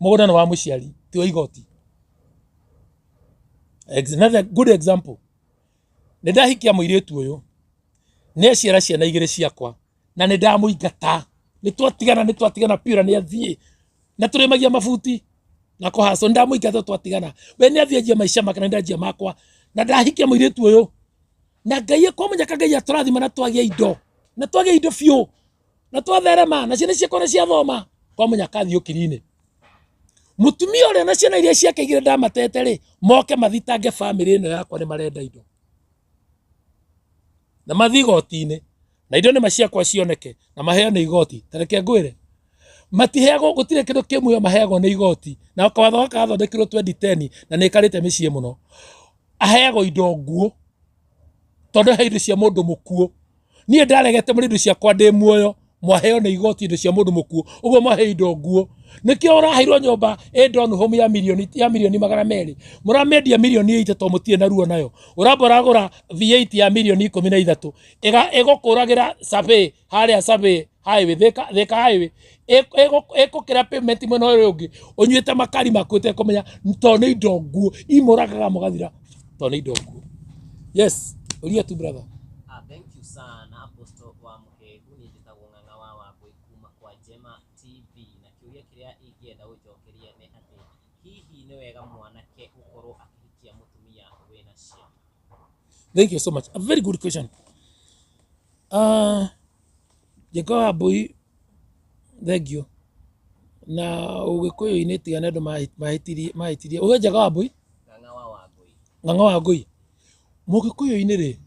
Mũgũnda nĩ wa mũciari, ti wa igoti. Another good example, nĩ ndahikia mũirĩtu ũyũ, nĩ aciara ciana igĩrĩ ciakwa, na nĩ ndamũingata, nĩ twatigana, nĩ twatigana biũ, na nĩ athiĩ na tũrĩmagia mabuti na kũhacwo. Nĩ ndamũingata, twatigana, we nĩ athiĩ anjia maica make na nĩ ndanjia makwa, na ndahikia mũirĩtu ũyũ. Na Ngai kwa mũnyaka Ngai atũrathima na twagĩa indo na twagĩa indo biũ na twatherema na ciana ciakwa nĩ ciathoma kwa mũnyaka thiĩ ũkiri-inĩ. Mũtumia ũrĩa na ciana iria ciake igĩrĩ ndamatete rĩ, moke mathitange bamĩrĩ ĩno yakwa nĩ marenda indo na mathiĩ igoti-inĩ na indo nĩma ciakwa cioneke na maheo nĩ igoti. Ta reke ngwĩre, matiheagwo, gũtirĩ kĩndũ kĩ muoyo maheagwo nĩ igoti, na kawatho gaka gathondekirwo 2010 na nĩ ĩkarĩte mĩciĩ mũno. Aheagwo indo nguũ tondũ he indo cia mũndũ mũkuũ. Niĩ ndaregete mũrĩ indo ciakwa ndĩ muoyo, mwaheo nĩ igoti indo cia mũndũ mũkuũ, ũguo mwaheo indo nguũ. Nĩkĩo ũraheirwo nyũmba ĩ Don Home ya milioni ya milioni 200, mũramĩendia milioni 80 tondũ mũtirĩ na ruo nayo. Ũramba ũragũra V8 ya milioni 13 ĩgũkũragĩra survey harĩa survey highway, Thika, Thika highway, ĩgũkĩra pavement mwena ũyũ ũngĩ, ũnyuĩte makari maku ũtekũmenya tondũ nĩ indo nguũ, imũragaga mũgathira tondũ nĩ indo nguũ. Yes, ũria tu brother. Thank you sana Apostle wa Mũhehu, niĩ njĩtagwo Ng'ang'a wa Wambũi kuma kwa Njema TV, na kĩũria kĩrĩa ingĩenda ũnjokerie nĩ atĩ hihi nĩ wega mwanake gũkorwo akĩhikia mũtumia wĩna ciana? Thank you so much. A very good question. Njĩka wa Wambũi, thank you. Na ũgĩkũyũ-inĩ tiga nĩ andũ mahĩtirie mahĩtirie. Uge Njega wa Wambũi? Ng'ang'a wa Wambũi. Ng'ang'a wa Wangũi. Mũgĩkũyũ-inĩ rĩ,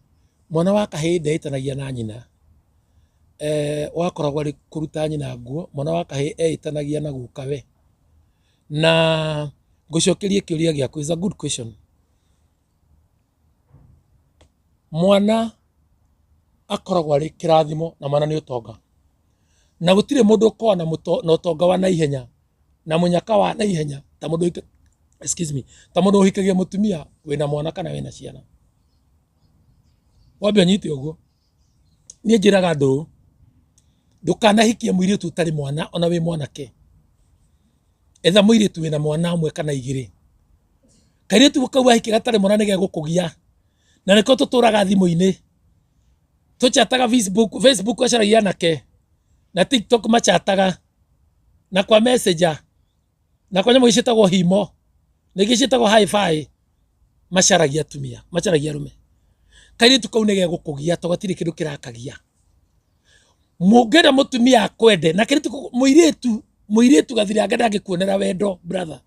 mwana wa kahĩĩ ndeĩtanagia na nyina. Wakoragwo arĩ kũruta nyina nguo, mwana wa kahĩĩ eĩtanagia na gukawe. Na ngũcokerie kĩũria gĩaku, is a good question. Mwana akoragwo arĩ kĩrathimo na mwana nĩ ũtonga. Na gũtirĩ mũndũ ũkoragwo na ũtonga wa naihenya na mũnyaka wa naihenya ta mũndũ, excuse me, ta mũndũ ũhikagia mũtumia wĩna mwana kana wĩna ciana. Wambe ũnyite ũguo. Niĩ njĩraga andũ ũũ, ndũkanahikie mũirĩtu ũtarĩ mwana ona wĩ mwanake. Etha mũirĩtu wĩna mwana ũmwe kana igĩrĩ. Kairĩtu kau wahikia gatarĩ mwana nĩ gegũkũgia. Na nĩkĩo tũtũraga thimũ-inĩ. Tũchataga Facebook, Facebook acaragia anake na TikTok machataga na kwa Messenger na kwa nyamũ ciĩtagwo himo na ingĩ ciĩtagwo hi-fi, macaragia atumia, macaragia arũme. Kairĩtu kau nĩ gegũkũgia tondũ gatirĩ kĩndũ kĩrakagia. Mũngĩenda mũtumia akwende na kairĩtu mũirĩtu, mũirĩtu gathirange ndangĩkuonera wendo brother.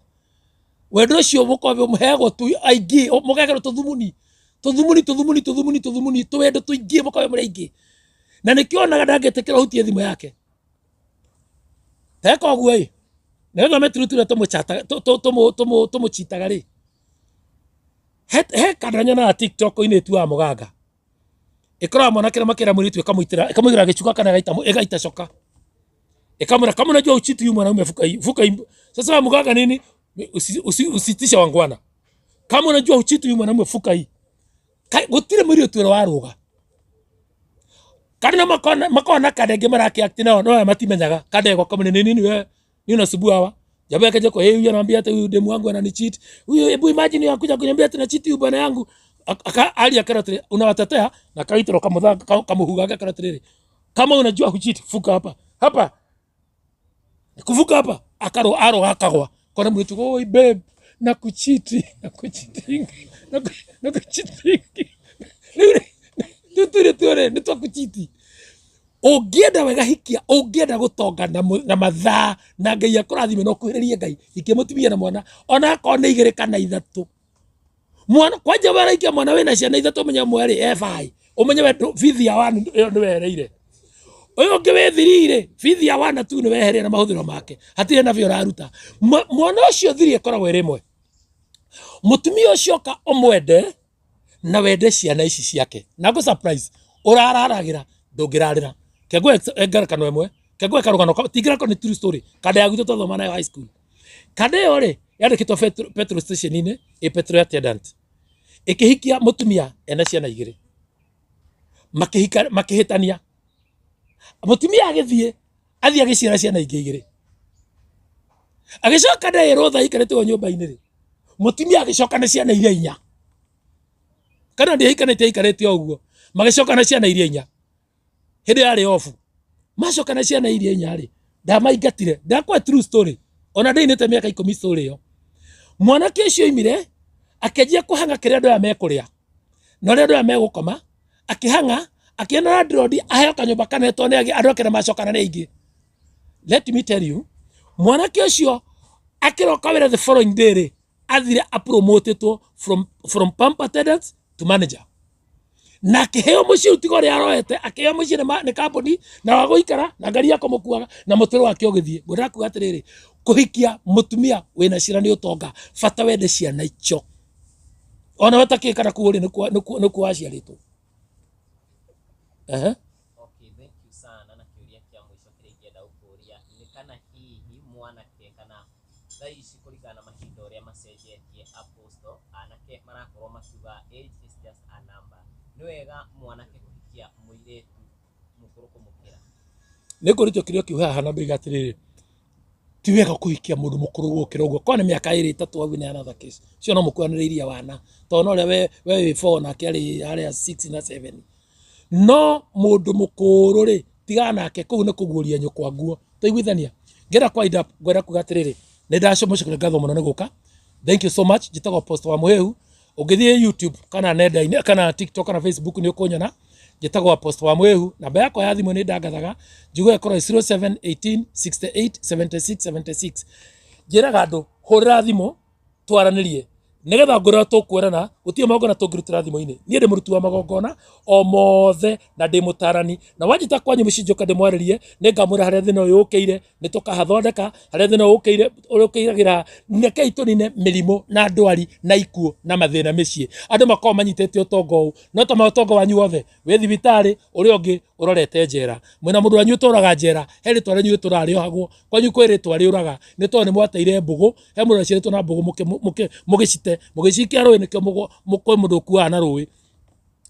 Wendo ũcio mũkoragwo mũheagwo tu aingĩ, mũgekerwo tũthumuni, tũthumuni, tũthumuni, tũthumuni, tũthumuni, tũwendo tũingĩ mũkoragwo mũrĩ aingĩ. Na nĩkĩo onaga ndangĩtĩkĩra ũhutie thimũ yake. Teka ũguo ĩ, nĩgetha metiru tũrĩa tũmũchitaga rĩ. He kanda nyonaga TikTok-inĩ tu wa mũganga. Ĩkoraga mwanake na makĩra mũirĩtu ĩkamũitĩra, ĩkamũigĩra gĩcuka kana ĩgaita coka. Ĩkamwĩra kama unajua uchiti huyu mwanaume fuka hii, fuka hii. Sasa wa mganga nini? Usitishe wangwana. Kama unajua uchiti huyu mwanaume fuka hii. Gũtirĩ mũirĩtu ũrĩa warũga. Kana makona kanda ĩngĩ marakĩact nao, no aya matimenyaga. Kanda ĩgoka mũnene nini we, ni unasumbua hawa. Jamaa akaja kwa, hey, huyu ananiambia ati huyu demu wangu ananicheat. Huyu, hebu imagine huyu anakuja kuniambia ati na cheat huyu bwana yangu. Ali akera atĩrĩ, unawatetea na kaitro kamutha kamuhuga akera atĩrĩrĩ. Kama unajua hucheat, fuka hapa. Hapa. Kuvuka hapa akaro aro akagwa. Kona mwitu, oi babe, nakuchiti, nakuchitingi, nakuchitingi. Rĩu tũtũrĩ tuone nĩ twakuchiti. Ũngĩenda wega hikia, ũngĩenda gũtonga na mathaa na Ngai akũrathime na ũkuhĩrĩrie Ngai, hikia mũtumia na mwana ona akorwo nĩ igĩrĩ kana ithatũ. Mwana kwanja waraikia mwana wĩna ciana ithatũ ũmenye ũmwe rĩ, e bai. Ũmenye we bithi ya wanu ĩyo nĩ wehereire. Ũyũ ũngĩ wĩ thiri rĩ, bithi ya wana tu nĩ wehereire na mahũthĩro make. Hatirĩ na bia ũraruta. Mwana ũcio thiri ĩkoragwo ĩrĩ ĩmwe. Mũtumia ũcio oka ũmwende na wende ciana ici ciake. Na ngũ surprise, ũrararagĩra ndũngĩrarĩra. Kengwe ngerekano ĩmwe, kengwe karũgano tingĩra ko nĩ true story. Kanda ya gwitũ twathoma nayo high school. Kanda ĩyo rĩ, yandĩkĩtwo petrol station-inĩ, ĩ petrol attendant. Ĩkĩhikia mũtumia ena ciana igĩrĩ. Makĩhika, makĩhĩtania. Mũtumia agĩthiĩ, athiĩ agĩciara ciana ingĩ igĩrĩ. Agĩcoka ndeĩrwo thaa aikarĩte ũguo nyũmba-inĩ rĩ, mũtumia agĩcoka na ciana iria inya. Kana ndiaikarĩte aikarĩte o ũguo. Magĩcoka na ciana iria inya. Hĩndĩ yarĩ off. Macoka na ciana iria inya rĩ, ndamaingatire. Ndakwa true story. Ona ndĩinĩte mĩaka 10 story ĩyo. Mwanake ũcio oimire, akĩanjia kũhanga kĩrĩa andũ aya mekũrĩa. Na ũrĩa andũ aya megũkoma, Akĩhang'a akĩona landlord aheo kanyũmba kanene tondũ nĩ andũ ake nĩmacokana nĩ aingĩ. Let me tell you, mwanake ũcio akĩroka wĩra the following day rĩ, athire apromotetwo from pump attendant to manager, na akĩheo mũciĩ ũtigo ũrĩa aroete, akĩheo mũciĩ nĩ kambuni na wa gũikara na ngari ya kũmũkuaga na mũtũrĩre wake ũgĩthiĩ. Ngwendaga kuga atĩrĩrĩ, kũhikia mũtumia wĩna ciana nĩ ũtonga, bata wende ciana icio ona we takĩ kana kuo rĩ, nĩkuo waciarĩtwo. Ehe. Okay, thank you sana. Na kĩũria kĩa mũico kĩrĩa ingĩenda gũkũria nĩ kana hihi mwanake kana thaa ici kũringana na mahinda ũrĩa macenjetie, apostle, anake marakorwo makiuga age is just a number, nĩ wega mwanake kũhikia mũirĩtu mũkũrũ kũmũkĩra? Nĩ ngũrĩtio kĩrĩa kĩu haha na ndoiga atĩrĩrĩ, ti wega kũhikia mũndũ mũkũrũ gũkĩra ũguo, korwo nĩ mĩaka ĩrĩ ĩtatũ hau nĩ another case, ũcio no mũkuanĩrĩirie wana tondũ no ũrĩa we wĩ 4 nake arĩ harĩa 6 na 7. No mũndũ mũkũrũ rĩ, tigana nake, kũu nĩ kũguũria nyũkwa nguo. Twaiguithania ngĩenda kwa wind up, ngwenda kuga atĩrĩrĩ, nĩ ndacamũcokeria ngatho mũno nĩ gũka. Thank you so much. Njĩtagwo Apostle wa Mũhĩhu. Ũngĩthiĩ YouTube kana nenda-inĩ kana TikTok kana Facebook nĩ ũkũnyona, njĩtagwo Apostle wa Mũhĩhu. Namba yakwa ya thimũ nĩ ndangathaga njuge ĩkorwo 0718 68 76 76. Njĩraga andũ hũrĩra thimũ twaranĩrie nĩgetha ngũrĩra tũkwĩrana, gũtirĩ magongona tũngĩrutĩra thimũ-inĩ. Niĩ ndĩ mũruti wa magongona o mothe na ndĩ mũtarani, na wanjĩta kwanyu mũciĩ njoka ndĩmwarĩrie, nĩngamwĩra harĩa thĩna ũyũ ũkĩire, nĩ tũkahathondeka harĩa thĩna ũyũ ũkĩire ũkĩiragĩra. Rekei tũnine mĩrimũ na ndwari na ikuũ na mathĩna mĩciĩ. Andũ makoragwo manyitĩte ũtonga ũũ, no ta ũtonga wanyu wothe wĩ thibitarĩ, ũrĩa ũngĩ ũrorete njera, mwĩna mũndũ wanyu ũtũraga njera, he rĩtwa rĩanyu rĩtũraga rĩohagwo kwanyu, kwĩ rĩtwa rĩũraga nĩ tondũ nĩ mwateire mbũgũ. He mũndũ aciarĩtwo na mbũgũ, mũgĩcite mũgĩcikia rũĩ, nĩkĩo kwĩ mũndũ ũkuaga na rũĩ.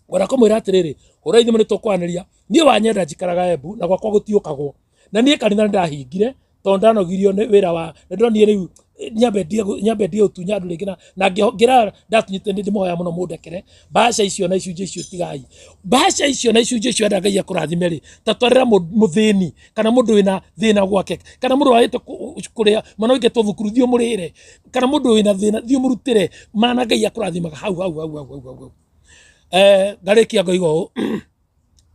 Ngwenda kũmwĩra atĩrĩrĩ, hũrai thimũ nĩ tũkwaranĩria. Niĩ wanyenda njikaraga Embu na gwakwa gũtiũkagwo, na niĩ kanitha nĩ ndahingire tondũ ndanogirio nĩ wĩra wa nĩ ndonire rĩu nyambe ndige gũtunya andũ rĩngĩ na ngĩra ndatunyĩte. Nĩ ndĩmũhoya mũno mũndekere mbaca icio na icunjĩ icio, tigai mbaca icio na icunjĩ icio. Enda Ngai akũrathime rĩ, ta twarĩra mũthĩni kana mũndũ wĩna thĩna gwake, kana mũndũ wagĩte kũrĩa, mwana ũingĩtwo thukuru thiĩ ũmũrĩre, kana mũndũ wĩna thĩna thiĩ ũmũrutĩre mana. Ngai akũrathimaga hau hau hau hau hau hau hau. Ngarĩkia ngoiga ũũ,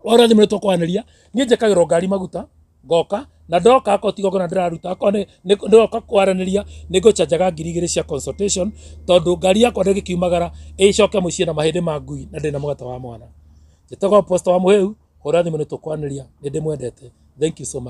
ora thimũ nĩ tũkwaranĩria. Niĩ njĩkagĩrwo ngari maguta ngoka, na ndoka akorwo ti igongona ndĩraruta, akorwo nĩ ndoka kwaranĩria, nĩ ngũchanjaga 2000 cia consultation, tondũ ngari yakwa ndĩngĩkiumagara ĩcoke mũciĩ na mahĩndĩ ma ngui na ndĩna mũgate wa mwana. Njĩtagwo Apostle wa Mũhĩu. Hũra thimũ nĩ tũkwaranĩria. Nĩ ndĩmwendete. Thank you so much.